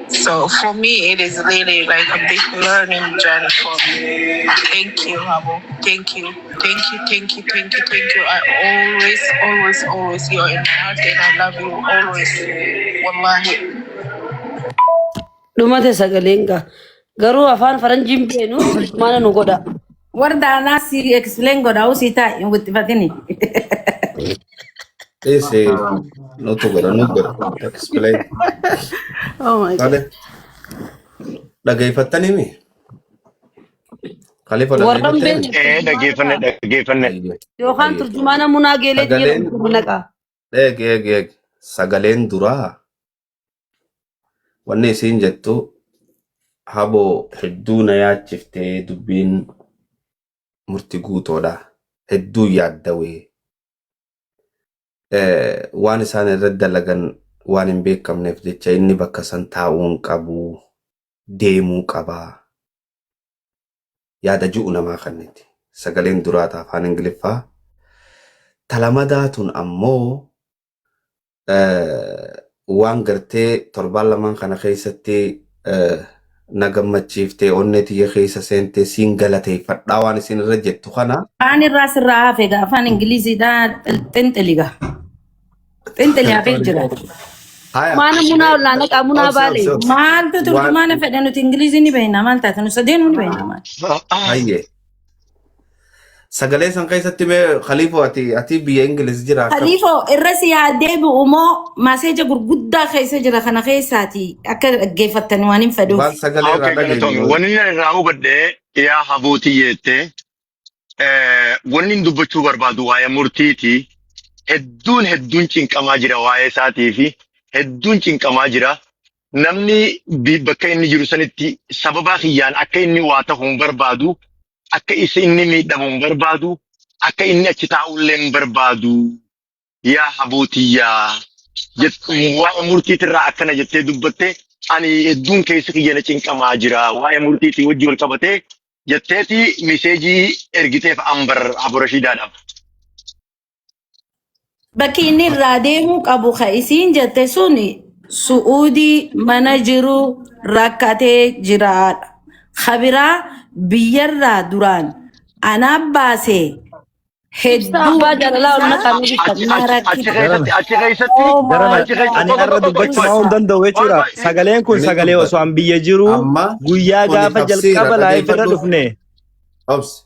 So for me, it is really like a big learning journey for me. Thank you, Habo. Thank you. Thank you, thank you, thank you, thank you. I always, always, always, you're in my heart and I love you always. Wallahi. Dhumate sagaleen gaa. Garuu afaan faranjiin beenu maana nu godha. Warda anaa si explain godha usii taa'i hin wixxifatini. Ese nutu godha nu godha. Explain. Oh my God. Tole. Dhageeffattanii mi? Khalifa Warra hin dhageeffattanii? beekne Ee, dhaggeeffanne dhaggeeffanne. yookaan turjumaana munaa geeleetti Sagaleen jedhamu naqa. eeg eeg eeg sagaleen duraa wanni isiin jettu haboo hedduu na yaachiftee dubbiin murti guutoodha. Hedduu yaaddawee waan isaan irratti dalagan waan hin beekamneef jecha inni bakka san taa'uu hin qabu deemuu qabaa. Yaada ju'u namaa kanniti. Sagaleen duraa ta afaan Ingiliffaa. Talamadaatun ammoo waan gartee torbaan lamaan kana keessatti na gammachiiftee onnee tiyya keessa seentee siin galateeffadhaa waan isin irra jettu kana. Afaan irraa sirraa hafe gaa afaan Ingiliziidhaa xinxiliga. Xinxili hafee jira. Haya. Maana munaa ollaa naqaa munaa Obsi obsi baalee. obsi. Maaltu Waan turjumaana fedhe nuti Ingilizii ni beekna maal taate nu sadeenuu ni beekna maal. Hayyee. Sagalee san keessatti mee Khaliifoo ati biyya Ingiliz jira akkam? Khaliifoo irra si yaa deebi'u moo maaseeja gurguddaa keessa jira kana keessaati akka dhaggeeffattan waan hin fedhuuf. Waan sagalee irraa Okay, galatoomi. dhageenyu. Wanni inni irraa hubadhe yaa habootii jettee wanni inni dubbachuu barbaadu waa'ee murtiiti. Hedduun hedduun cinqamaa jira waa'ee isaatii fi hedduun cinqamaa jira. Namni bakka inni jiru sanitti sababa kiyyaan akka inni waa ta'u hin barbaadu, akka isa inni miidhamu hin barbaadu, akka inni achi taa'ullee hin barbaadu. Yaa habootiyyaa waa'ee murtiitirraa akkana jettee dubbatte ani hedduun keessa kiyya na cinqamaa jira waa'ee murtiitii wajji wal qabatee jetteeti miseejii ergiteef Ambar Aborashiidaadhaaf. Bakki inni irraa deemuu qabu ka isiin jette suni Su'uudii mana jiru rakkatee jiraadha. Kabiraa biyyarraa duraan anaa baasee Ibsa hedduu abbaa jaalalaa ol isaa naqaa ni Achi bitan. na achi achi rakkite. keessatti achi keessatti Oh Jarana my achi keessatti ani qoy har'a qoy qoy dubbachuu qoy hin God. danda'u qoy jechuudha. qoy Sagaleen kun Ni sagalee dubbata. osoo an biyya jiru Amma guyyaa kuni gaafa tafsiira jalqaba live irra dhageeffadhu. dhufne. Obsi.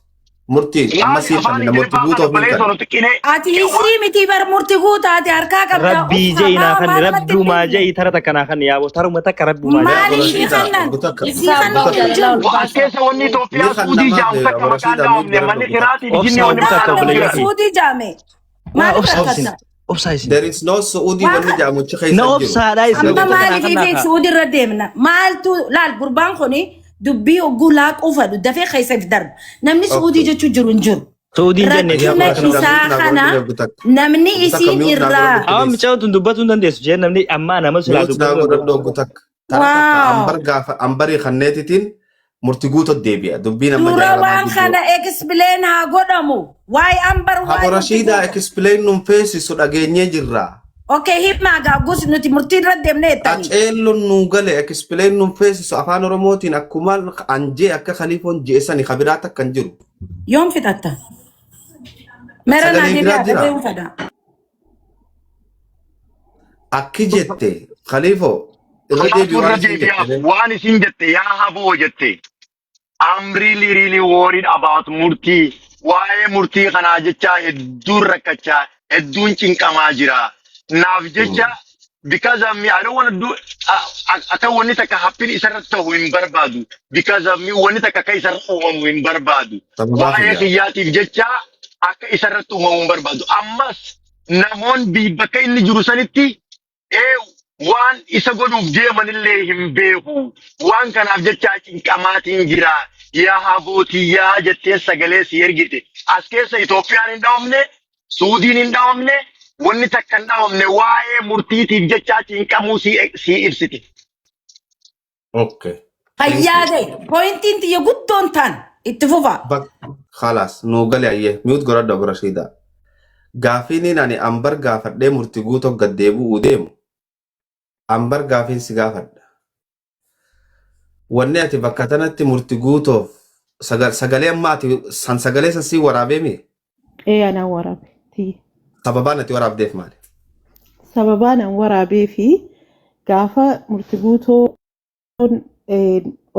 Murtii amma Laali sii afaan kannina murtii Ingiliffaa kana guutuuf hin baleessoo kanne. nuti qinee Ati isii miti bar murti guutaate harkaa qabdaa Rabbii uffa je'i naa maa kanni maal namatti hin rabbumaa beekne. je'i tara takka naa kanni yaaboo taruma takka rabbumaa je'i. Maal Abu isii Rashiida kannan obbo takka isii Ibsa obbo abbaa kannuuf takka. hin jaalalaa ol jiru. As baasa. keessa wanni Ni Itoophiyaa kan Suudii namaaf jaamu takka Abu maqaan Rashiida miit dhahamne godhadhu manni obbo takka. kiraatii fi jinni Obsaa wanni obbo takka maqaan dhahamu obboleeyyan jira. kiyya. Suudii jaame Waa maaliif obsaa isin rakkatta? obsaa isin. There is no Saudi Waan wanni jedhamu achi keessa Na hin jiru. obsaadhaa isin Amma obbo takka naa maaliif kannaa ifi kaa. Suudii irra deemna? Maaltu laal gurbaan kuni dubbii hogguu laaquu fadhu dafee keessa if darba. Namni Suudii Okay. jechuu jiru hin jiru. Suudiin jenne Yaa Rakkina Abu Rashiida isaa mute naa kana godhadhu obbo takka. namni Obbo takka isiin mute naa irraa godhadhu Amma please. mucaan tun dubbatuu hin dandeessu jee namni ammaa nama silaa Mute naa dubbatu godhadhu obbo takka. Tara takka waaw ambar gaafa ambarii kanneetitiin murti guutuu deebi'a. Dubbiin amma dura jara lamaan waan gidduu. kana explain haa godhamu. Waa'ee ambar Abu waa'ee murtii Rashiida guutuu. explain nun feesisu dhageenyee jirra. Okay, himaa gaa gus nuti murtii irra deemnee jettanii. Qaceelloon nuu gale explain nun feesisu afaan Oromootiin akkuma anjee akka khaliifoon jeesani kabiraa takka hin jiru. Yoom fixatta? Mera naa Sagalee biraa deebi'aa jira. dhaga'uun fedha. Akki jette khaliifoo irra Kanaafuu deebi irra waan isin deebi'aaf jette. waan isin jette yaa haboo jette. I'm really really worried about murtii. Waa'ee murtii kanaa jecha hedduun rakkachaa hedduun cinqamaa jira. Naaf jecha because of me I don't want to do akka wanni takka happen isarratti ta'u hin barbaadu. Because of me wanni takka akka isarra uumamu hin barbaadu. Sababaa Waa'ee kiyyaa. kiyyaatiif jecha akka isarratti uumamu hin barbaadu. Ammas namoonni bakka inni jiru sanitti ee waan isa godhuuf deemanillee hin beeku. Waan kanaaf jecha cinqamaatiin jira. Yaa habootiyyaa jettee sagalee si ergite. As keessa Itoophiyaan hin dhahamne, Suudiin hin dhahamne, wanni takka hin dhahamne waa'ee murtiitiif jecha cinqamuu si ibsite. Okay. Fayyaa ta'e pointiin tiyya guddoon taan itti fufa. Bak khalaas nuu gale ayyee mute godhadhu Abu Rashiida. Gaafiin ani ambar gaafadhee murti guutoo gad deebi'uu deemu ambar gaafiin si gaafadha. Wanni ati bakka tanatti murti guutoof sagalee amma ati san sagalee san sii waraabee mi? Ee anaan waraabe. Tiyya. Sababaan ati waraabdeef maali? Sababaan an waraabee fi gaafa murti guutoon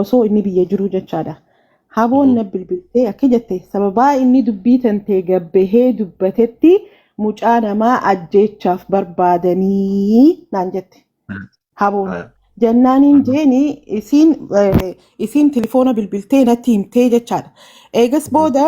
osoo inni biyya jiruu jechaadha. Haboon na bilbiltee akka jette sababaa inni dubbii tantee gabbahee dubbatetti mucaa namaa ajjeechaaf barbaadanii naan jette. Haboon. Jennaaniin jeeni isiin isiin tilifoona bilbiltee natti himtee jechaadha. Eegas booda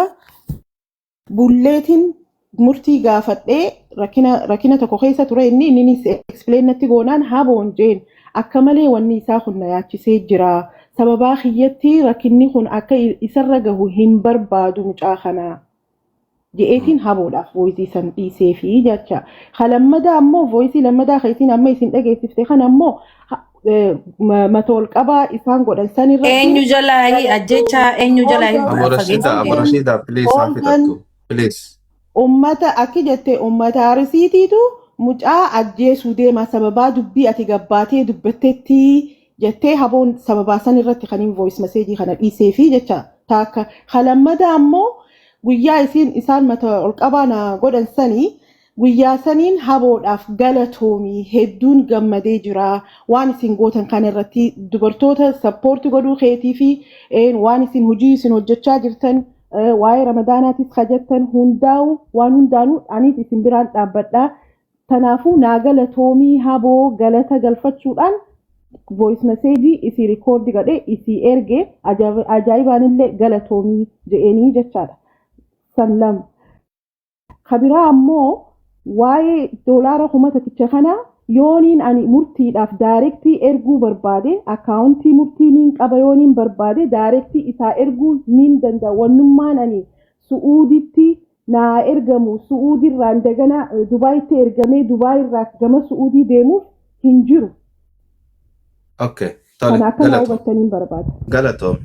bulleetiin murtii gaafadhee rakkina rakkina tokko keessa ture inni inninis explain natti goonaan haboon jeen akka malee wanni isaa kun na yaachisee jira. Sababaa kiyyatti rakkinni kun akka isarra gahu hin barbaadu mucaa kanaa. Je'eetiin haboodhaaf voice san dhiisee fi jecha. Ka lammadaa ammoo voice lammadaa ka isin amma isin dhageessifte kana ammoo mata ol qabaa isaan godhan san irratti Eenyu jalaa ajjecha eenyu jalaa Abu Rashida, Abu fageessite. Rashida, please haa Hoolgan fixattu. Please. Ummata akki jette ummata Arsiitiitu mucaa ajjeesuu deema sababaa dubbii ati gabbaatee dubbattetti jettee haboon sababaa san irratti kan voice message kana dhiisee fi jecha taakka. Ka lammadaa ammoo guyyaa isiin isaan mata ol qabaa na godhan sanii guyyaa saniin haboodhaaf galatoomii hedduun gammadee jira waan isin gootan kana irratti dubartoota support godhuu keetii fi waan isin hojii isin hojjechaa jirtan waa'ee ramadaanaatis kajettan hundaa'u waan hundaanuu anis isin biraan dhaabbadhaa. Tanaafuu naa galatoomii haboo galata galfachuudhaan voice message isii record godhee isii erge ajaa'ibaanillee galatoomii je'eenii jechaadha. San lama. Kabiraa ammoo waa'ee doolaara 1000 kana yooniin ani murtiidhaaf direct erguu barbaade account murtii niin qaba yooniin barbaade direct isaa erguu niin danda'a. Wannummaan ani Su'uuditti naa ergamu Su'uudirraa indagana Dubaayitti ergamee Dubaayirraa gama Su'uudii deemuuf hin jiru. Okay. Tole, Kana akka naa galatoom. hubattaniin barbaada. Galatoomi.